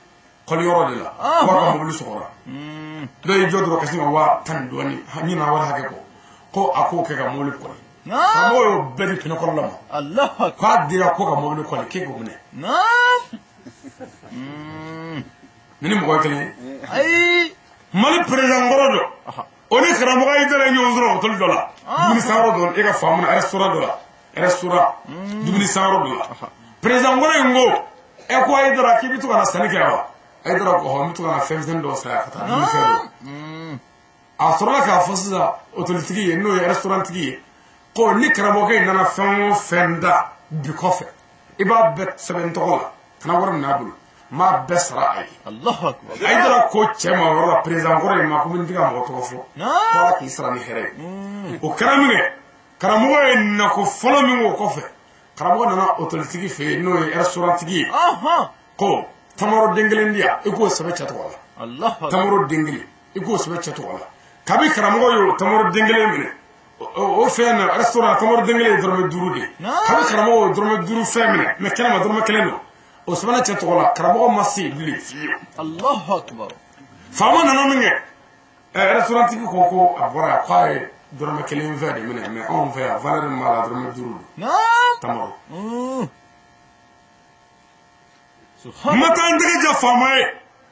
kɔliyɔrɔ de la, k'a ka mobili sɔgɔra. Dɔ y'i jɔ dɔrɔn ka sin ka 10 000 ni dɔɔnin ɲina wari hakɛ kɔ, ko a k'o kɛ ka mobili kɔli. Karamɔgɔ y'o bɛɛ di pinɛ kɔrɔla ma. K'a dira ko ka mobili kɔli, k'e k'o minɛ. Ni ni mɔgɔ ye kelen ye. Mali président kɔrɔ dɔ, o ni karamɔgɔ Hayidara ye ɲɔgɔn sɔrɔ hôtel dɔ la, dumuni sanyɔrɔ dɔ, e ka faamu na, restaurant dɔ la, restaurant, dumuni sanyɔrɔ dɔ la. Président kɔrɔ in ko, e ko Hayidara k'i bɛ to ka na sanni kɛ wa? Hayidara ko hɔn, n bɛ to ka na fɛn misɛnnin dɔw san ka taa dumuni fɛn dɔ. A sɔrɔla k'a fɔ sisan hôteltigi ye, n'o ye restaurant tigi ye, ko ni karamɔgɔkɛ in nana fɛn o fɛn da bi kɔfɛ, I b'a bɛɛ sɛbɛn n tɔgɔ la kana wari minɛ a bolo n b'a bɛɛ sara a ye. Allahu akbar. Hayidara ko cɛ ma o yɔrɔ la président kɔrɔ in ma ko n tɛ ka mɔgɔ tɔgɔ fɔ. Ko Ala k'i sara ni hɛrɛ ye. O kɛra min kɛ karamɔgɔ ye nako fɔlɔ min k'o kɔfɛ karamɔgɔ nana hôteltigi fɛ yen n'o ye restaurant tigi ye. Ko tamaro den kelen di yan i k'o sɛbɛn cɛ tɔgɔ la. Allahu akbar. Tamaro den kelen i k'o sɛbɛn cɛ tɔgɔ la. Kabi karamɔgɔ y'o tamaro den kelen minɛ o fɛn na restaurant tamaro den kelen ye dɔrɔmɛ 5 de ye. Kabi karamɔgɔ y'o dɔrɔmɛ 5 fɛn minɛ mais kɛnɛma dɔrɔmɛ 1 don. O sɛbɛnna cɛ tɔgɔ la karamɔgɔ ma se yen bilen fiyewu. Allahu akbar. Faama nana min kɛ restaurant tigi ko ko a bɔra yan k'a ye dɔrɔmɛ 1 fɛn de minɛ mais anw fɛ yan valeur min b'a la dɔrɔmɛ 5 don. Tamaro. N ma taa n tɛgɛ ja faama ye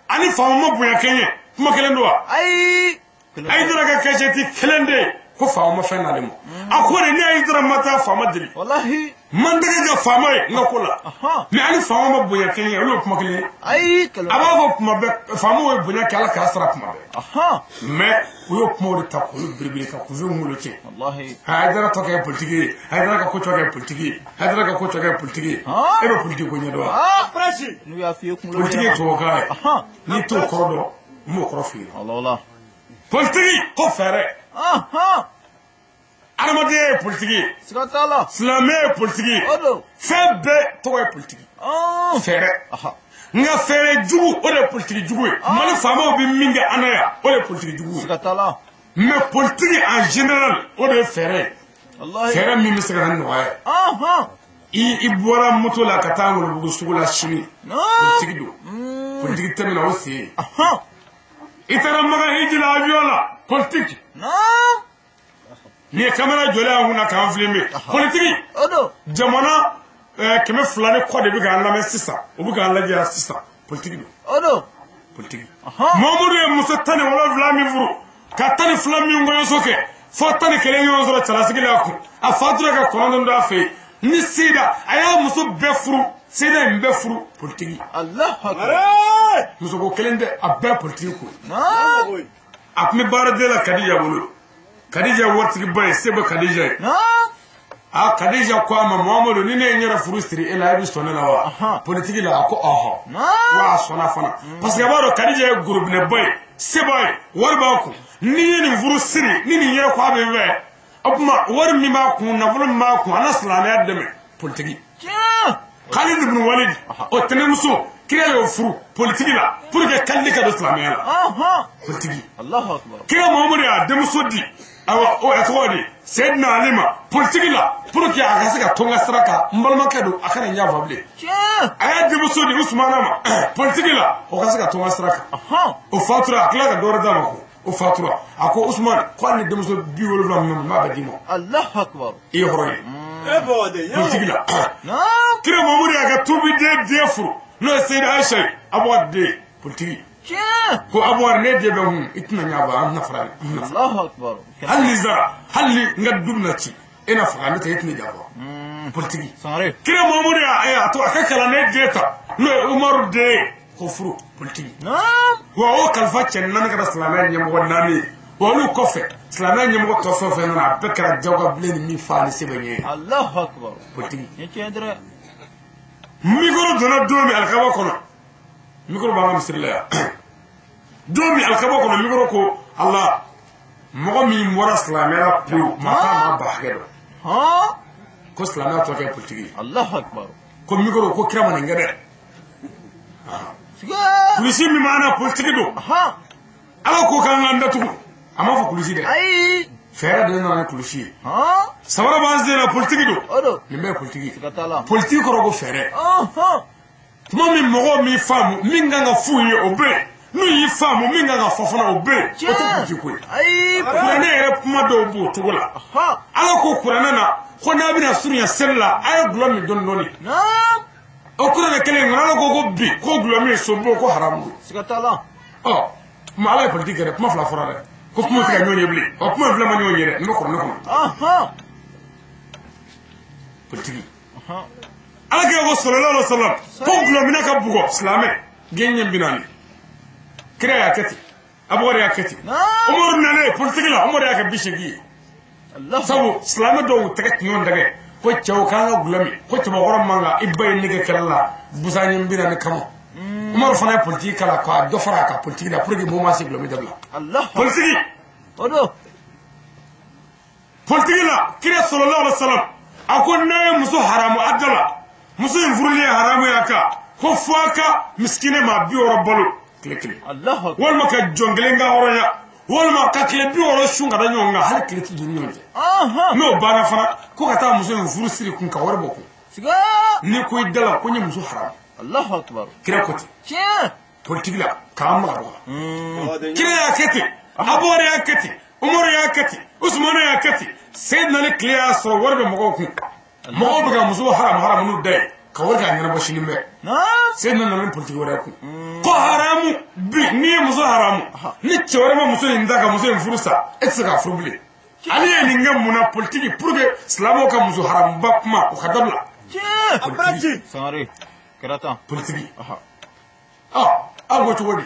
ani faama ma bonya kɛ n ye kuma kelen don wa. Ayi. Hayidara ka cachette kelen de ye ko faama ma fɛn d'ale ma. A ko de ne Hayidara ma taa faama deli. Walahi. N ma n tɛgɛ ja faama ye n ka ko la. Mais ani faama ma bonya kɛ n ye olu ye kuma kelen ye. Ayi. A b'a fɔ kuma bɛɛ faamaw ye bonya kɛ Ala k'a sara kuma bɛɛ. Mais u y'o kumaw de ta k'olu biribiri ka kunfin kunkolo tiɲɛ. Walahi. Hayidara tɔ kɛ politiki ye Hayidara ka ko tɔ kɛ politiki ye Hayidara ka ko tɔ kɛ politiki ye. E bɛ politiki ko ɲɛdɔn wa. N'u y'a f'i ye kunkolo Politiki ye tubabukan ye. N'i t'o kɔrɔ dɔn n b'o kɔrɔ f'i ye. Wala. Politiki ko fɛɛrɛ. Adamadenya ye politiki ye. Siga t'a la. Silamɛya ye politiki ye. O don. Fɛn bɛɛ tɔgɔ ye politiki. Fɛɛrɛ. Nka fɛɛrɛ jugu o de ye politiki jugu ye. Mali faamaw bɛ min kɛ an na yan o de ye politiki jugu ye. Siga t'a la. Mais politiki en général o de ye fɛɛrɛ ye. Fɛɛrɛ min bɛ se ka na ni nɔgɔya ye. I bɔra moto la ka taa Ŋolobugu sugu la sini. Politiki don. Politiki tɛmɛna o sen ye. I taara Makan hiji la avion la politique. Ni ye caméra jɔlen y'an kunna k'an filmer politique. Jamana 200 ni kɔ de bɛ k'an lamɛn sisan u bɛ k'an lajɛ yan sisan politique don. Politique. Mamadu ye muso 17 min furu ka 12 min kɔɲɔso kɛ fo 11 ɲɔgɔn sɔrɔ cɛlasigi la kun a fatura ka 9 d'a fɛ yen ni sida a y'a muso bɛɛ furu sida in bɛɛ furu politique. Allahu akbar. Muso ko kelen tɛ a bɛɛ politique ko ye. A tun bɛ baaraden la Kadija bolo. Kadija waritigiba ye se bɛ Kadija ye. A Kadija ko a ma Muhamadu ni ne ye n yɛrɛ furu siri e la e bɛ sɔn ne la wa. Politiki la a ko ɔhɔ. Wa a sɔnna fana. Parce que a b'a dɔn Kadija ye gorobinɛba ye se b'a ye wari b'a kun ni ye nin furu siri ni nin yɛrɛ ko a bɛ n fɛ o tuma wari min b'a kun nafolo min b'a kun a na silamɛya dɛmɛ politiki. Khalid ibn Walid o tɛnɛmuso kira y'o furu politiki la pour que Khalid ka don silamɛya la. Politiki. Allahu akbar. Kira Muhamadu y'a denmuso di ayiwa o a tɔgɔ di Seydina Ali ma politiki la pour que a ka se ka to n ka sira kan n balimakɛ don a kana n yafa bilen. A y'a denmuso di Usumana ma politiki la o ka se ka to n ka sira kan. O fatura a tila ka dɔ wɛrɛ d'a ma ko o fatura a ko Usumani ko hali ni denmuso 70 min n b'a bɛɛ d'i ma. Allahu akbar. I ye hɔrɔn ye. Politiki la. Kira Muhamadu y'a ka tubiden den furu n'o ye Seyidi Ayisa ye Abubakar den politiki. Ko Abubakar ne den bɛ hun i tɛna ɲɛ an tɛna fara ne. Allahu akbar. Hali ni zara hali ni n ka du bɛna ci e na faga ne tɛ e tɛna janfa. Politiki. Kira Muhamadu y'a to a ka kalanden den ta n'o ye Umaru den ye ko furu politiki. Wa o kalifa cɛ 4 kɛra silamɛya ɲɛmɔgɔ 4 ye. Wa olu kɔfɛ silamɛya ɲɛmɔgɔ tɔ fɛn o fɛn nana a bɛɛ kɛra jagoya bilen ni min fa ni se bɛ ɲɛ ye. Allahu akbar. Politiki. Ni tiɲɛ dɛ. Micro donna don min alikaba kɔnɔ micro b'an ka misiri la yan don min alikaba kɔnɔ micro ko Ala mɔgɔ min bɔra silamɛya la pewu maa t'a maa ba hakɛ dɔn. Ko silamɛya tɔ kɛ politiki ye. Allahu akbar. Ko micro ko kira ma nin kɛ dɛ. Kulisi min b'an na politiki don. Ala ko k'an k'an datugu a m'a fɔ kulisi dɛ. Ayi. Fɛɛrɛ de nana ni kulisi ye. Samara b'an sen na politiki don. Nin bɛɛ ye politiki ye. Politiki kɔrɔ ko fɛɛrɛ. Tuma min mɔgɔw m'i faamu min kan ka f'u ye o bɛ yen n'u y'i faamu min kan ka fɔ fana o bɛ yen o tɛ politiki ko ye. Kuranɛ yɛrɛ kuma dɔw b'o cogo la. Ala ko kuranɛ na ko n'a bɛna surunya seli la a ye gulɔ min dɔɔni dɔɔni. O kuranɛ kelen in kɔnɔ Ala ko ko bi ko gulɔ min sobo ko haramu don. Siga t'a la. Ɔ tuma Ala ye politiki kɛ dɛ kuma 2 fɔra dɛ. Ko kuma tɛ ka ɲɔgɔn ye bilen ɔ kuma 2 ma ɲɔgɔn ye dɛ n bɛ kuranɛ kɔnɔ. Politiki. Ala kira ko sallallahu alaihi wasallam ko gulɔminɛ ka bugɔ silamɛ gɛn ɲɛ 40 kira y'a kɛ ten Abubakar y'a kɛ ten Umaru nalen politiki la Umaru y'a kɛ 80 ye. Sabu silamɛ dɔw tɛgɛ tun ɲɔgɔn dɛgɛ Ko cɛw k'an ka gulɔ min, ko cɛbakɔrɔ man kan i ba ye nege kɛlɛ la busan ɲɛ 40 kama. Umaru fana ye politiki kalan ka dɔ fara a ka politiki la pour que mɔgɔw ma se gulɔ min dabila. Politiki. O don. Politiki la, kira sallallahu alaihi wasallam a ko n'a ye muso haramu a da la, muso in furuli ye haramu ye a kan, ko fo a ka misikine maa 60 balo tile kelen. Walima ka jɔn kelen ka hɔrɔnya, walima ka tile 60 sun ka da ɲɔgɔn kan, hali tile tɛ don ni ɲɔgɔn cɛ. N'o banna fana, ko ka taa muso in furu siri kun ka wari bɔ kun. N'i ko i da la ko n ye muso haramu. Allahu akbar. Kira ko ten. Tiɲɛ. Politiki la k'an maga dɔgɔ. Kira y'a kɛ ten, Abubakar y'a kɛ ten, Umaru y'a kɛ ten, Usumanu y'a kɛ ten. Seyidina Ali tile y'a sɔrɔ wari bɛ mɔgɔw kun. Mɔgɔw bɛ ka muso haramu haramu n'u da ye ka wari k'a ɲɛnabɔ sini bɛɛ. Seyidina nana ni politiki wɛrɛ kun. Ko haramu bi n'i ye muso haramu, ni cɛ wɛrɛ ma muso in da ka muso in furu sa, e tɛ se k'a furu bilen. Ale ye nin kɛ mun na politiki pour que silamɛw ka muso haramuba kuma o ka dabila. Tiɲɛ. Sangare. Kɛra tan. Politiki. Aw ko cogo di?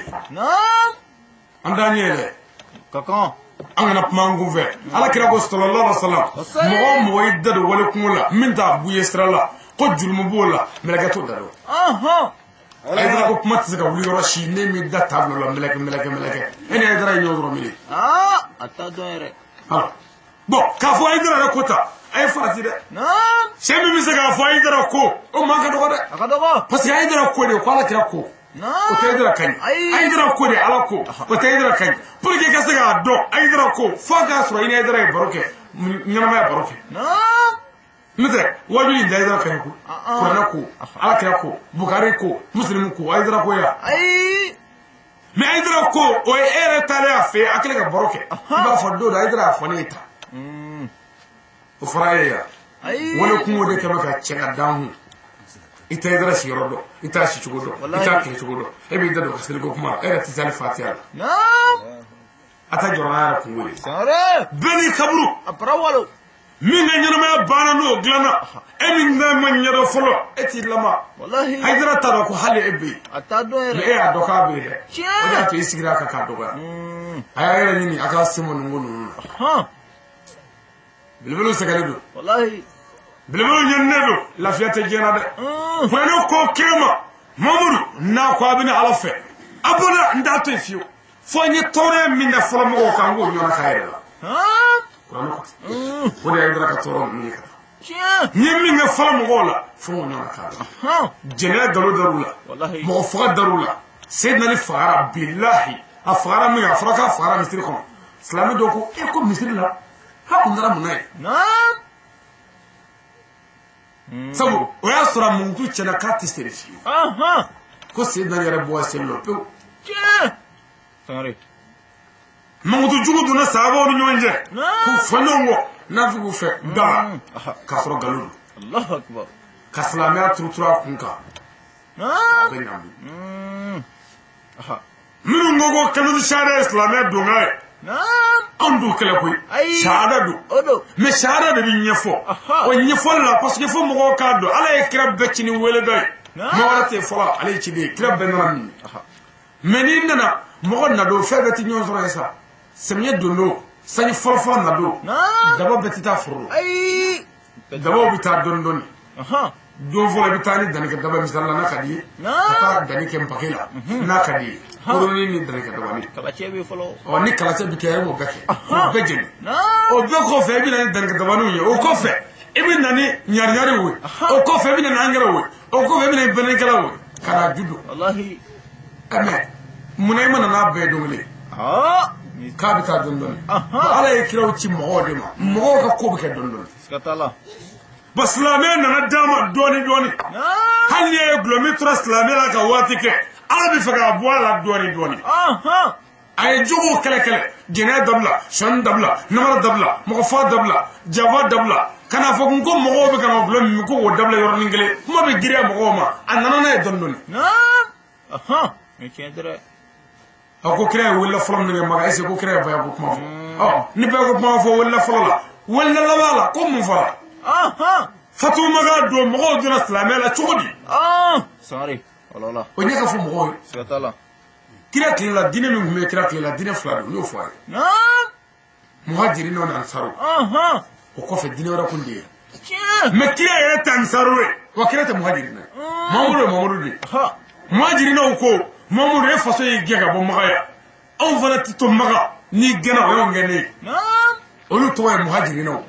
An t'an ɲɛ yɛlɛ. Ka kan. An kana kuma an kun fɛ. Ala kira ko sallallahu alaihi wasallam, mɔgɔ o mɔgɔ y'i da don wale kungo la min t'a b'u ye sira la, ko jurumu b'o la, mɛlɛkɛ t'o da dɔn. Ayidara ko kuma tɛ se ka wuli yɔrɔ si ne m'i da tableau la mɛlɛkɛ mɛlɛkɛ mɛlɛkɛ. E ni Ayidara ye ɲɔgɔn sɔrɔ min ye? A t'a dɔn yɛrɛ. Bon, k'a fɔ Ayidara yɛrɛ ko ta, a ye farati dɛ. Cɛ min bɛ se k'a fɔ Ayidara ko, o man ka dɔgɔ dɛ. A ka dɔgɔ. Parce que Ayidara ko de ko Ala kira ko. O tɛ Ayidara ka ɲi. Ayidara ko de Ala ko, o tɛ Ayidara ka ɲi. Pour que i ka se k'a dɔn Ayidara ko, f'a k'a sɔrɔ i ni Ayidara ye baro kɛ, ɲɛnamaya baro kɛ. N'o tɛ wajuli in tɛ Ayidara ka ɲi ko. Kuranɛ ko, Ala kira ko, Bukari ko, Musilimu ko, Ayidara ko ya. Mais Ayidara ko, o ye e yɛrɛ taalen a fɛ yen, a kɛlen ka baro kɛ. I b'a fɔ don dɔ Ayidara y'a fɔ ne ye tan. O fɔra e ye yan. Wale kungo de kɛmɛ ka cɛ ka d'an kun. I tɛ Ayidara siyɔrɔ dɔn, i t'a sicogo dɔn, i t'a kɛcogo dɔn, e b'i da don ka seliko kuma la, e yɛrɛ tɛ se hali fatiya la. A ta jɔrɔ n'a yɛrɛ kungo ye. Bɛɛ n'i kaburu. Min ka ɲɛnamaya banna n'o dilanna, e min n'a ma ɲɛdɔn fɔlɔ, e t'i lama. Ayidara t'a dɔn ko hali e bɛ yen. Mais e y'a dɔn k'a bɛ yen dɛ. O de y'a to i sigira a kan k'a dɔgɔya. A y'a yɛrɛ ɲini a k'a sen bɔ nin ko ninnu na. Belebelew sɛgɛnnen don. Belebelew ɲininen don. Lafiya tɛ diɲɛ na dɛ. Kuranɛ ko kira ma, Mamadu n'a ko a bɛ ne Ala fɛ, a bɔra n t'a to yen fiyewu. Fo n ye tɔɔrɔya min da fɔlɔ mɔgɔw kan, n k'o ɲɔgɔnna k'a yɛrɛ la. Kuranɛ ko ten. O de y'a Ayidara ka tɔɔrɔ ninnu ye ka taa. N ye min kɛ fɔlɔ mɔgɔw la, fo n k'o ɲɔgɔnna k'a la. Jɛnɛya nkalon dar'u la. Mɔgɔ faga dar'u la. Seyidina Ali fagara bilahi. A fagara min kɛ, a fɔra k'a fagara misiri kɔnɔ. Silamɛ dɔw ko e ko misiri la, k'a kun taara mun na ye? Sabu o y'a sɔrɔ a mankutu tiɲɛna k'a tɛ seli fiyewu. Ko Seyidina Ali yɛrɛ bɔra seli la pewu. Mankutu jugu donna sahabaw ni ɲɔgɔn cɛ. K'u fɔ ɲɔgɔn kɔ nafigiw fɛ da la k'a sɔrɔ nkalon don. Ka silamɛya turuturu a kun kan. A bɛ ɲamu. Minnu ko ko kalimatu shahada ye silamɛya donkan ye. Anw t'u kɛlɛ koyi. Shahada don. Mais shahada de bɛ ɲɛfɔ. O ɲɛfɔli la parce que fo mɔgɔw k'a dɔn Ala ye kira bɛɛ ci ni weleda ye. Mɔgɔ wɛrɛ tɛ yen fɔlɔ ale ye ciden ye, kira bɛɛ nana min ye. Mais n'i nana mɔgɔ na don fɛn bɛɛ tɛ ɲɔgɔn sɔrɔ yen sa. Samiyɛ don don, sanji fɔlɔfɔlɔ na don, daba bɛɛ tɛ taa foro la. Dabaw bɛ taa dɔɔni dɔɔni. Don fɔlɔ i bɛ taa ni dannikɛ daba misali la n'a ka di ye, ka taa danni kɛ npake la n'a ka di ye, koronin ni dannikɛ dabani. Kalacɛ bɛ fɔlɔ. Ɔ ni kalacɛ bɛ kɛ e b'o bɛɛ kɛ, k'o bɛɛ jeni. O bɛɛ kɔfɛ i bɛ na ni dannikɛ dabaniw ye, o kɔfɛ i bɛ na ni ɲariɲariw ye, o kɔfɛ i bɛ na ni angɛrɛw ye, o kɔfɛ i bɛ na ni bɛnɛkɛlaw ye ka na ju don. Ɛ mais munna i ma na n'a bɛɛ ye don kelen? K'a bɛ taa dɔɔni dɔɔni. Ala ye kiraw ci mɔgɔw de ma, mɔgɔw ka ko bɛ kɛ dɔɔni dɔɔni. Siga t'a la. Bon silamɛ nana d'a ma dɔɔni dɔɔni. Hali n'i ye gulɔmin tora silamɛ la ka waati kɛ, Ala bɛ fɛ k'a bɔ a la dɔɔni dɔɔni. A ye jogow kɛlɛ kɛlɛ, jɛnɛya dabila, sɔnni dabila, namara dabila, mɔgɔ faga dabila, janfa dabila. Ka n'a fɔ ko mɔgɔw bɛ ka na gulɔ min ko k'o dabila yɔrɔnin kelen, kuma bɛ girinya mɔgɔw ma, a nana n'a ye dɔɔni dɔɔni. A ko kira ye wele fɔlɔ min kɛ Maka, est-ce que ko kira ye baya ko kuma fɔ? Ɔ ni baya ko kuma fɔ wele fɔlɔ la, wele laban la ko mun fɔra? Fatuma ka don mɔgɔw donna silamɛya la cogo di? Sangare, wala. O ɲɛ ka fɔ mɔgɔw ye. Siga t'a la. Kira tile la diinɛ min tun bɛ kira tile la diinɛ fila don, n y'o fɔ a ye. Muhajirina ni ansaru. O kɔfɛ diinɛ wɛrɛ kun tɛ yen. Mais kira yɛrɛ tɛ ansaru ye wa kira tɛ muhajirina ye. Mamadu ye Mamadu de ye. Muhajirinaw ko Mamadu e faso y'i gɛn ka bɔ Maka yan, anw fana ti to Maka, n'i gɛnna o y'anw gɛnnen ye. Olu tɔgɔ ye muhajirinaw.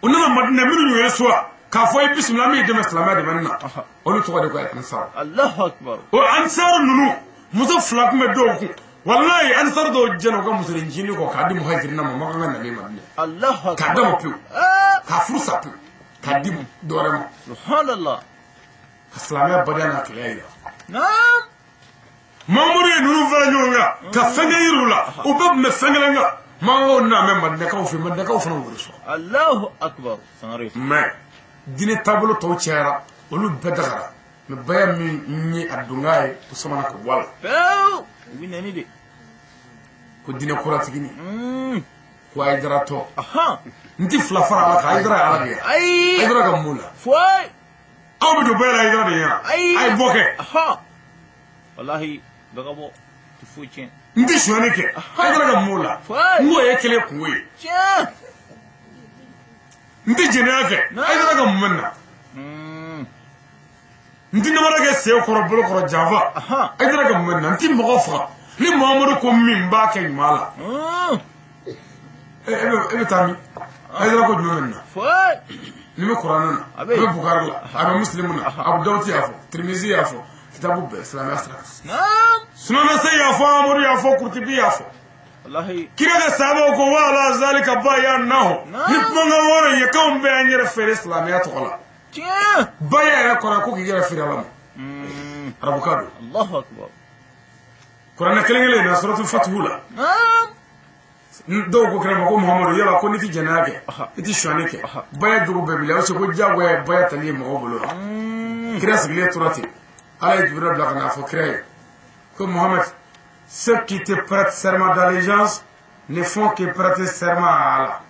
U nana Madina minnu y'u yɛrɛ suwa k'a fɔ i bisimila an b'i dɛmɛ silamɛya dɛmɛni na, olu tɔgɔ de ko ansaru. Allahu akbar. O ansaru ninnu muso fila tun bɛ dɔw kun, walayi ansaru dɔw jɛna u ka muso ncinin kɔ k'a di muhajirina ma Maka ka nalen Madina. Allahu akbar. K'a d'a ma pewu, k'a furu sa pewu, k'a di dɔ wɛrɛ ma. Subhanallah. Ka silamɛya badenya n'a kɛlɛ yira. Naam. Mamadu ye ninnu fara ɲɔgɔn kan ka fɛn kɛ yir'u la, u bɛɛ tun bɛ fɛn kelen kan. Makaw nana mɛn Madinakaw fɛ, Madinakaw fana wolo sɔrɔ. Allahu akbar. Sangare. Mais diinɛ taabolo tɔw cayara, olu bɛɛ dagara. Mais baya min ye a donka ye, o samana ka bɔ a la. Pewu. U bɛ nɛni de. Ko diinɛ kuratigi ko Hayidara tɔ. N ti fila fara Ala kan, Hayidara ye Ala de ye. Ayi. Hayidara ka mun la? Foyi. Aw bɛ don baya la Hayidara de ɲɛna. Ayi. A ye bɔ kɛ. Walahi bɛɛ ka bɔ. Ti foyi tiɲɛ. N ti sonyali kɛ. Hayidara ka mun la? Foyi. N k'o ye kelen kungo ye. Tiɲɛ. N ti jɛnɛya kɛ. Hayidara ka mun bɛ na? N ti namara kɛ sen kɔrɔ bolo kɔrɔ janfa. Hayidara ka mun bɛ na? N ti mɔgɔ faga. Ni Muhamadu ko min n b'a kɛ ɲuman la. E bɛ taa min? Hayidara ko jumɛn bɛ na? Foyi. Ni bɛ Kuranɛ na, a bɛ Bukari la, a bɛ Musilimu na, Abu Dawudi y'a fɔ, Tirimizi y'a fɔ, kitabu bɛɛ silamɛya sira kan. Sunanase y'a fɔ, Amadu y'a fɔ, Kurutibi y'a fɔ. Walahi. Kira ka sahabaw ko wa ala zalika baya nahu. Ni kumakan wɔɔrɔ ye k'anw bɛɛ y'an yɛrɛ feere silamɛya tɔgɔ la. Tiɲɛ. Baya yɛrɛ kɔrɔ ko k'i yɛrɛ feere Ala ma. Arabukan don. Allahu akbar. Kuranɛ kelen kelen in na suratul Fatihu la. Dɔw ko kira ma ko Muhamadu yala ko n'i ti jɛnɛya kɛ, i ti sonyali kɛ, baya jogo bɛɛ b'i la, o ko diyagoya ye baya tali ye mɔgɔw bolo la. Kira sigilen tora ten, Ala ye Jibirila bila ka n'a fɔ kira ye ko Muhamadu, ceux qui te prêtent serment d'allégeance ne font que prêter serment à Allah.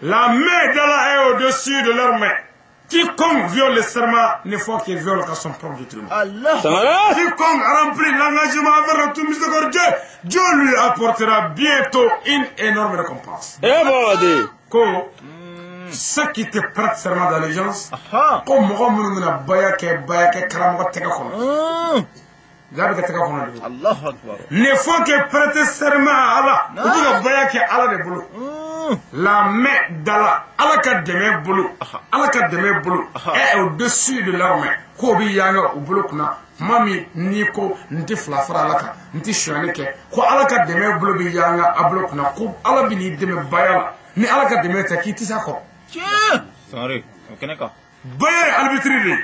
La main d'Allah est au-dessus de leur main. Quiconque viole le serment ne faut que viole qu'à son propre détriment. Allah. Quiconque remplit l'engagement envers le tout miséricordieux, Dieu lui apportera bientôt une énorme récompense. Ko, ceux qui te prêtent serment d'allégeance, ko mɔgɔ minnu bɛna baya kɛ baya kɛ karamɔgɔ tɛgɛ kɔnɔ. Ja bɛ kɛ tɛgɛ kɔnɔ de. Allahu akbar. Ne faut que prêter serment à Allah. U bɛ ka baya kɛ Ala de bolo. La main d'Allah, Ala ka dɛmɛ bolo, Ala ka dɛmɛ bolo est au-dessus de leur main. K'o bɛ yanga u bolo kunna tuma min n'i ko n tɛ fila fara Ala kan, n tɛ sonyali kɛ, ko Ala ka dɛmɛ bolo bɛ yanga a bolo kunna, ko Ala bɛ n'i dɛmɛ baya la. Ni Ala ka dɛmɛ tɛ k'i tɛ s'a kɔrɔ. Tiɲɛ. Sangare, o kɛnɛ kan. Baya ye arbitre de ye.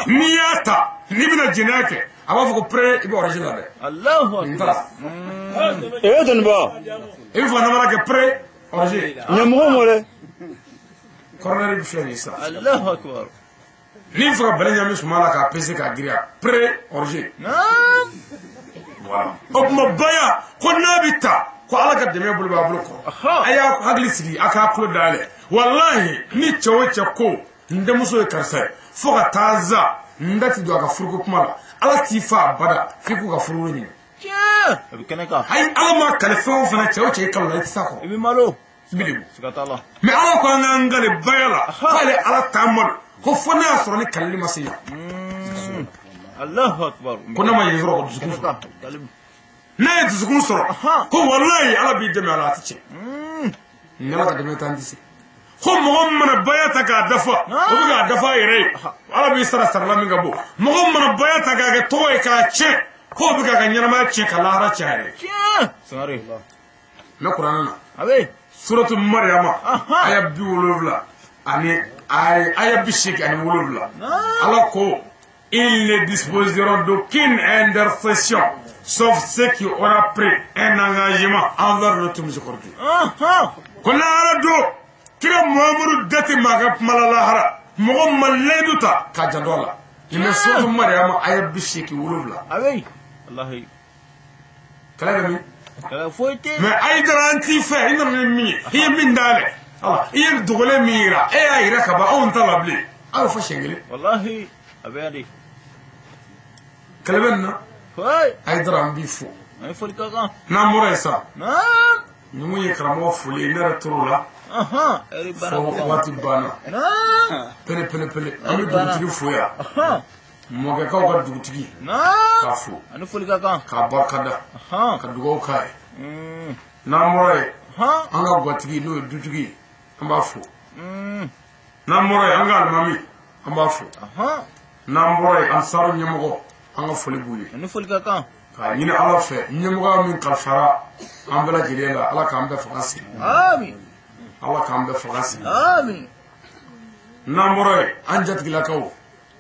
N'i y'a ta, n'i bɛna jɛnɛya kɛ, a b'a fɔ ko pere i bɛ origine la dɛ. Allahu akbar. N taara. E dɔnniba. I bɛ fɛ ka namara kɛ pere origine. Ɲɛmɔgɔ mɔ dɛ. Kɔrɔnɛri bɛ filɛ nin ye sisan. Allahu akbar. N'i bɛ fɛ ka bɛlɛ ɲami suma la k'a pese k'a girinya, pere origine. Voilà. O tuma baya ko n'a bɛ ta, ko Ala ka dɛmɛ bolo b'a bolo kɔrɔ. A y'a hakili sigi, a k'a tulo dayɛlɛ. Walahi ni cɛ o cɛ ko n denmuso ye karisa ye, fo ka taa za n da ti don a ka furuko kuma la, Ala t'i fa a bada f'i k'u ka furu ɲini. Tiɲɛ. A bɛ kɛnɛ kan. Ayi, Ala ma kale fɛn o fɛn na, cɛ o cɛ i kalo la i tɛ s'a kɔrɔ. I bɛ malo. I bɛ degun. Siga t'a la. Mais Ala ko an k'an kale baya la, k'ale Ala t'an malo, ko fo n'a y'a sɔrɔ ni kalili ma se yan. Allahu akbar. Ko n'a ma yen sɔrɔ ko dusukun sɔrɔ. N'a ye dusukun sɔrɔ, ko walayi Ala b'i dɛmɛ a la, a tɛ tiɲɛ. Ni Ala ka dɛmɛ t'an tɛ se. Ko mɔgɔ min mana baya ta k'a dafa, o bɛ k'a dafa a yɛrɛ ye, Ala b'i sara sarala min ka bon. Mɔgɔ min mana baya ta k'a kɛ tɔgɔ ye k'a tiɲɛ, k'o bɛ k'a ka ɲɛnamaya tiɲɛ ka lahara tiɲɛ a yɛrɛ ye. Tiɲɛ. Sangare. N bɛ Kuranɛ na. A bɛ. Suratu Mariyama, aya 77 ani aya 87. Ala ko, ils ne disposeront d'aucune intercession, sauf ceux qui aura pris un engagement envers le tout miséricordieux. Ko lahara don, kira Muhamadu da tɛ maa ka kuma la lahara, mɔgɔ ma layidu ta k'a janto a la. Nin bɛ suratu Mariyama aya 87. A bɛ. Walahi. Kɛlɛ bɛ min? Kɛlɛ foyi tɛ. Mais Hayidara an t'i fɛ, i nana ni min ye, i ye min dayɛlɛ, i ye dogolen min yira, e y'a yira ka ban, anw t'a la bilen. A y'o fɔ siɲɛ kelen. Walahi, a bɛ yan de. Kɛlɛ bɛ nin na. Foyi. Hayidara an b'i fo. An ye foli ka kan. N'an bɔra yen sisan. Naam. Ninnu ye karamɔgɔ foli ye, ne yɛrɛ tor'o la. Fɔ waati banna. Pele pele pele. An bɛ dugutigi fo yan. Mɔkɛkaw ka dugutigi. K'a fo. Ani foli ka kan. K'a barikada. Ka dugawu k'a ye. N'an bɔra yen, an ka gatigi n'o ye dutigi ye, an b'a fo. N'an bɔra yen, an ka alimami, an b'a fo. N'an bɔra yen, ansaru ɲɛmɔgɔ, an ka foli b'u ye. Ani foli ka kan. K'a ɲini Ala fɛ, ɲɛmɔgɔya min kalifara an bɛɛ lajɛlen la, Ala k'an bɛɛ fanga sigi. Amin. Ala k'an bɛɛ fanga sigi. Amin. N'an bɔra yen, an jatigilakaw,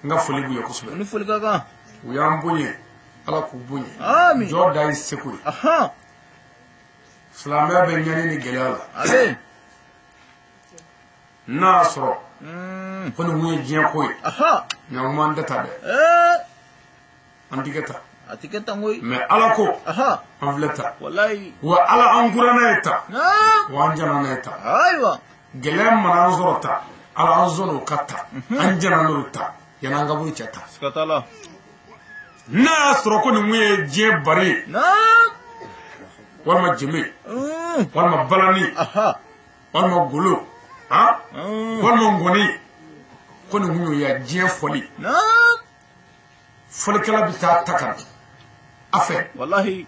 n ka foli b'u ye kosɛbɛ. Ani foli ka kan. U y'an bonya, Ala k'u bonya. Amin. Jɔ da ye seko ye. Silamɛya bɛ ɲani ni gɛlɛya la. Amin. N'a y'a sɔrɔ ko nin kun ye diɲɛ ko ye, ɲankuma an tɛ ta dɛ. An ti kɛ ta. A ti kɛ tan koyi. Mais Ala ko an filɛ ta. Walayi. Wa Ala an kura n'a ye ta. Wa an jana n'a ye ta. Ayiwa. Gɛlɛya mana an sɔrɔ ta, Ala an sɔn o ka ta. An jana n'o ta. Yanni an ka bɔ cɛ ta. Siga t'a la. N'a y'a sɔrɔ ko nin kun ye diɲɛ bari ye. Walima jeme. Walima balani. Walima golo. Walima ngɔni. Ko nin kun y'o ye diɲɛ fɔli. Fɔlikɛla bɛ taa ta ka na a fɛ. Walahi.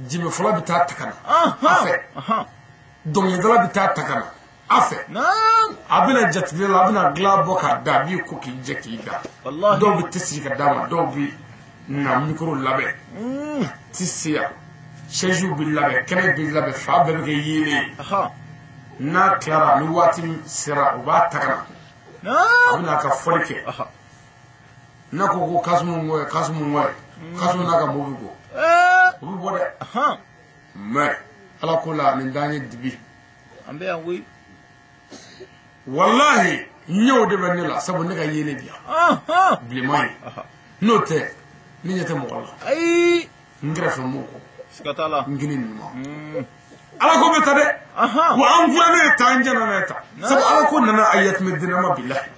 Jimefɔla bɛ taa ta ka na a fɛ. Dɔnkilidala bɛ taa ta ka na a fɛ. A bɛna jatigɛ la, a bɛna dilan bɔ k'a da, a b'i ko k'i jɛ k'i da. Dɔw bɛ te sigi ka d'a ma, dɔw bɛ na mikoro labɛn. Ti se yan, chaise bɛ labɛn, kɛnɛ bɛ labɛn, fa bɛɛ bɛ kɛ yeelen ye. N'a tilara, ni waati sera, u b'a ta ka na. A bɛna a ka fɔli kɛ. N'a ko ko Kasimu Ngɔye, Kasimu Ngɔye, Kasimu n'a ka mɔgɔw bɛ bɔ. U bɛ bɔ dɛ. Mais Ala ko la nin d'an ye dibi. An bɛ yan koyi. Walahi ɲɛw de bɛ ne la sabu ne ka yeelen bi yan. Bilenman ye. N'o tɛ ne ɲɛ tɛ mɔgɔ la. Ayi. N kɛrɛfɛ mɔgɔw kɔ. Siga t'a la. N kini ɲuman. Ala ko bɛ ta dɛ. Wa an kura ne ye ta, an jɛna ne ye ta. Sabu Ala ko nana a yatimɛ dinɛ ma bilahi.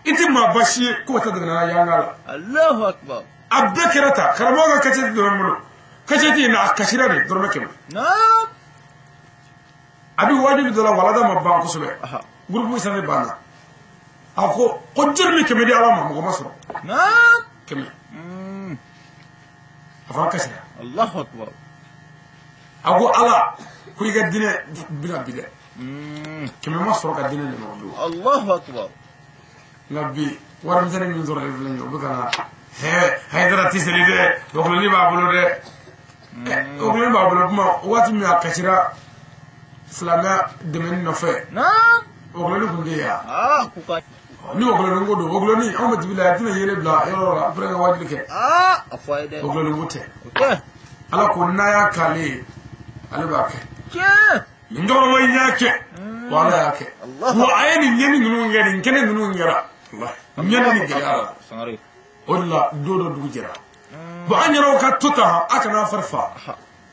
I tɛ maa baasi ye k'o ta dɛmɛ yanga la. Allahu akbar. A bɛɛ kɛra ta, karamɔgɔ ka kasɛti dɔrɔn bolo. Kasɛti in a kasira de dɔrɔmɛ 100. A bɛ wajibi dɔ la walada ma ban kosɛbɛ. Gurupu sanfɛ banna. A ko ko joli bɛ 100 di Ala ma, mɔgɔ ma sɔrɔ. 100. A fana kasira. Allahu akbar. A ko Ala ko i ka dinɛ bɛna bi dɛ. 100 ma sɔrɔ ka dinɛ dɛmɛ o don. Allahu akbar. Nka bi warimisɛnnin min sɔrɔ filɛ nin ye, o bɛ ka na Hayidara tɛ seli dɛ, okuloni b'a bolo dɛ. Okuloni b'a bolo kuma waati min a kasira silamɛya dɛmɛni nɔfɛ. Okuloni kun tɛ yan. Ni okuloni ko don, okuloni anw bɛ dibi la, a tɛna yelen bila yɔrɔ la, après ka waajuli kɛ. A fɔ a ye dɛ. Okuloni ko tɛ. Ala ko n'a y'a k'ale ye, ale b'a kɛ. Nin cɛkɔrɔba in y'a kɛ, wa Ala y'a kɛ. Wa a ye nin ɲɛni ninnu kɛ, nin kɛnɛ ninnu kɛra. Ɲɛni ni gɛlɛya la. O de la don dɔ dugu jɛra. Bon an yɛrɛw ka to tan, a kana fari fa.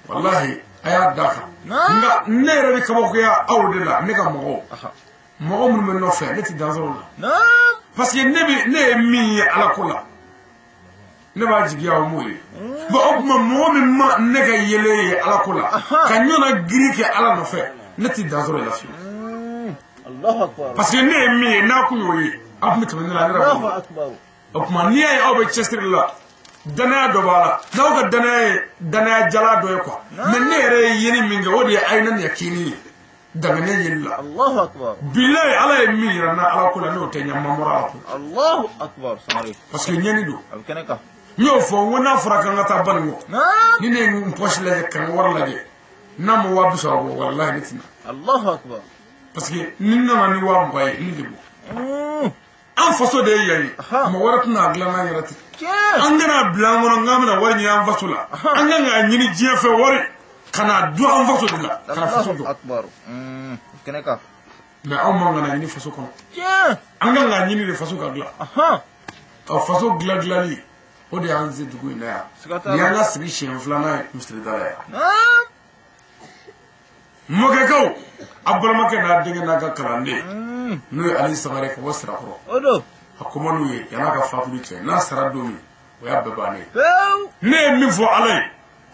Walahi a y'a da kan. Nka ne yɛrɛ bɛ kabakoya aw de la, ne ka mɔgɔw. Mɔgɔ minnu bɛ nɔfɛ, ne tɛ dan sɔrɔ o la. Parce que ne ye min ye Ala ko la, ne b'a jigiya o m'o ye. Bon o tuma mɔgɔ min ma ne ka yelen ye Ala ko la, ka ɲɔgɔn girin kɛ Ala nɔfɛ, ne tɛ dan sɔrɔ o la fiyewu. Parce que ne ye min ye, n'a kun y'o ye, aw tun bɛ tɛmɛ ne la, ne yɛrɛ b'o ye. O tuma n'i y'a ye aw bɛ cɛsiri la, danaya dɔ b'a la, n'aw ka danaya ye danaya jala dɔ ye quoi. Mais ne yɛrɛ ye yeli min kɛ, o de ye a ye ne yakini ye. Danganiya yeli la. Allahu akbar. Bilayi Ala ye min yira n na Ala ko la, n'o tɛ ɲɛ ma bɔra Ala ko. Allahu akbar. Parce que ɲɛni don. A bɛ kɛnɛ kan. N y'o fɔ n ko n'a fɔra k'an ka taa Banikɔ. Ni ne ye n poche lajɛ ka n wari lajɛ, n'a ma 30,000 bɔ, walahi ne tɛ na. Allahu akbar. Parce que ni n nana ni 20,000 ye, ne de bɔ. An faso de ye yan ye. Mɔgɔ wɛrɛ tɛna a dilan n'an yɛrɛ tɛ. An kana bila an kɔnɔ k'an bɛna wari ɲini an faso la. An kan k'a ɲini diɲɛ fɛ wari ka na dun an faso de la. Ka na faso jɔ. Mais anw man kan ka ɲini faso kɔnɔ. An kan k'a ɲini de faso ka dilan. Ɔ faso dilan dilanli, o de y'an se dugu in na yan. Nin y'an ka sigi siɲɛ filanan ye misirida la yan. Mɔkɛkaw, a balimakɛ n'a denkɛ n'a ka kalanden, n'o ye Ali Sangare ka bɔ Sirakɔrɔ. A kuma n'u ye yan'a ka fatuli cɛ, n'a sara don min, o y'a bɛɛ bannen ye. Ne ye min fɔ Ala ye, n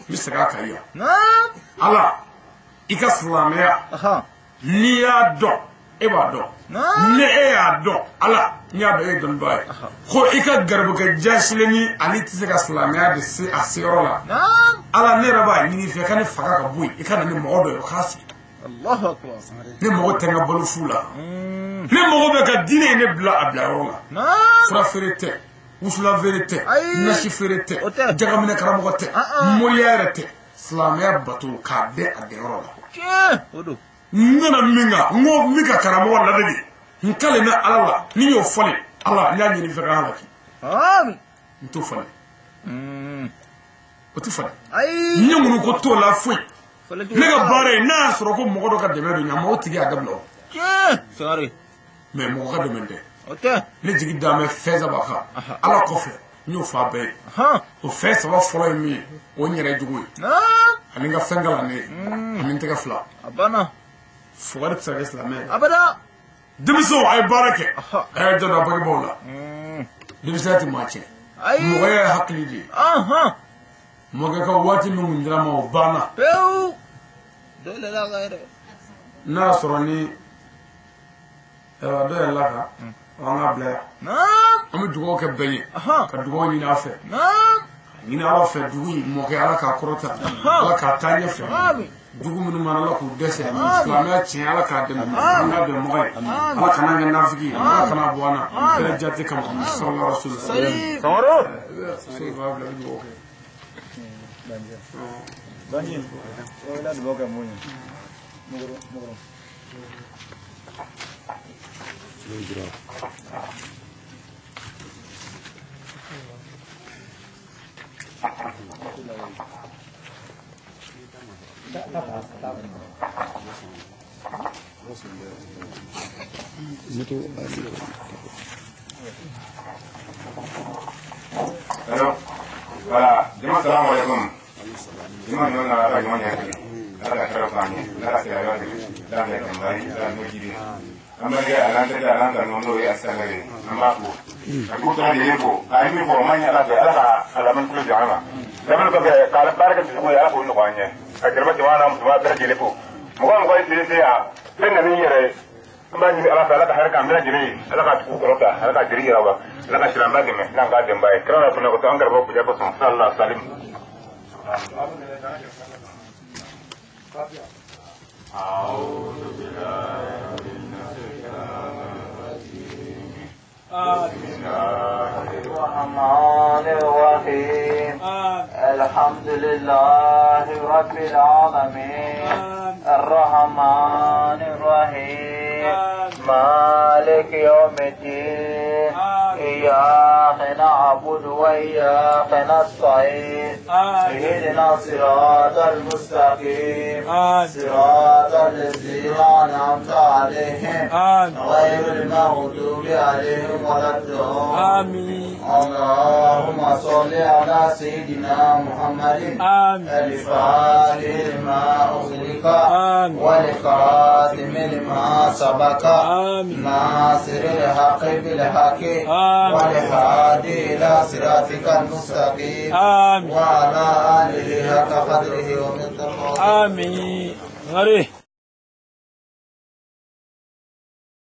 bɛ segin a kan yan. Ala, i ka silamɛya N'i y'a dɔn e b'a dɔn ni e y'a dɔn ala n y'a dɔn e ye dɔnnibaa ye ko i ka garibukɛ jasilenni ale tɛ se ka silamɛya de se a seyɔrɔ la ala ne yɛrɛ b'a ɲini i fɛ ka ne faga ka bɔ yen i ka na ni mɔgɔ dɔ ye o k'a sigi ne mago tɛ n ka balo fu la ne mago bɛ ka diinɛ ye ne bila a bilayɔrɔ la fura feere tɛ wusulan feere tɛ nasi feere tɛ jagaminɛ karamɔgɔ tɛ moriya yɛrɛ tɛ silamɛya bato k'a bɛn a bɛnyɔrɔ la n nana min kan n ko min ka karamɔgɔ ladege n kalen bɛ ala la ni n y'o fɔlen ala n y'a ɲini fɛ ka halaki n t'o fɔlen o tɛ fɔlen n ye ŋunu ko t'o la foyi ne ka baara ye n'a y'a sɔrɔ ko mɔgɔ dɔ ka dɛmɛ don ɲama o tigi y'a dabila o mais mɔgɔ ka dɛmɛ tɛ ne jigi dan bɛ fɛn saba kan ala kɔfɛ n y'o fɔ a bɛɛ ye o fɛn saba fɔlɔ ye min ye o n yɛrɛ jugu ye ani n ka fɛn kalannen ye ani n tɛgɛ fila fugari tɛ se ka kɛ silamɛ ye denmisɛnw a ye baara kɛ a y'a janto a bangebaaw la denmisɛnya tɛ maa tiɲɛ mɔgɔ ye hakili de ye mɔkɛ ka waati min kun dira ma o banna n'a y'a sɔrɔ ni dɔ yɛlɛla kan an ka bila yan an bɛ dugawu kɛ bɛɛ ye ka dugawu ɲini a fɛ ɲini ala fɛ dugu in mɔkɛ ala k'a kɔrɔta ala k'a taa ɲɛfɛ dugu minnu mana ala k'u dɛsɛ silamɛya tiɲɛ ala k'a dɛmɛ an k'a dɛmɛ mɔgɔ ye ala kana kɛ nafigi ye ala kana bɔ an na kɛlɛ jate kama sɔrɔla rasul dugawu kɛ Alors, voilà, jama salamu alaikum. Jama ñoo na ala ñoo ñaan ala ka xew fañi ala ka yalla la ya tambay la mo jibi amma ga ala ta ala ta no no ya sangare amma ko ko ta de ko ay mi ko ma ala ta ala ala man ko jama dama ko be kala baraka ti ko ala ko no ko anye ka jarba jama na mu ba jele ko mo ko ko ti ya fen na ni yere amma ni ala ta ala ka harka amina jire ala ka ku ko ta ala ka jiri rawa ala ka shiramba de me na ga de mbay kra na ko ta angar bo ko sallallahu alaihi wasallam. أعوذ بالله من الشيطان الرجيم. بسم الله الرحمن الرحيم. الحمد لله رب العالمين. الرحمن الرحيم. مالك يوم الدين. إياك نعبد وإياك نستعين. اهدنا الصراط المستقيم. صراط الذين أنعمت عليهم غير المغضوب عليهم ولا الضالين. اللهم صل على سيدنا محمد الفاتح لما أغلق والخاتم لما سبق ناصر الحق بالحق والهادي إلى صراطك المستقيم وعلى آله حق قدره ومقداره. آمين.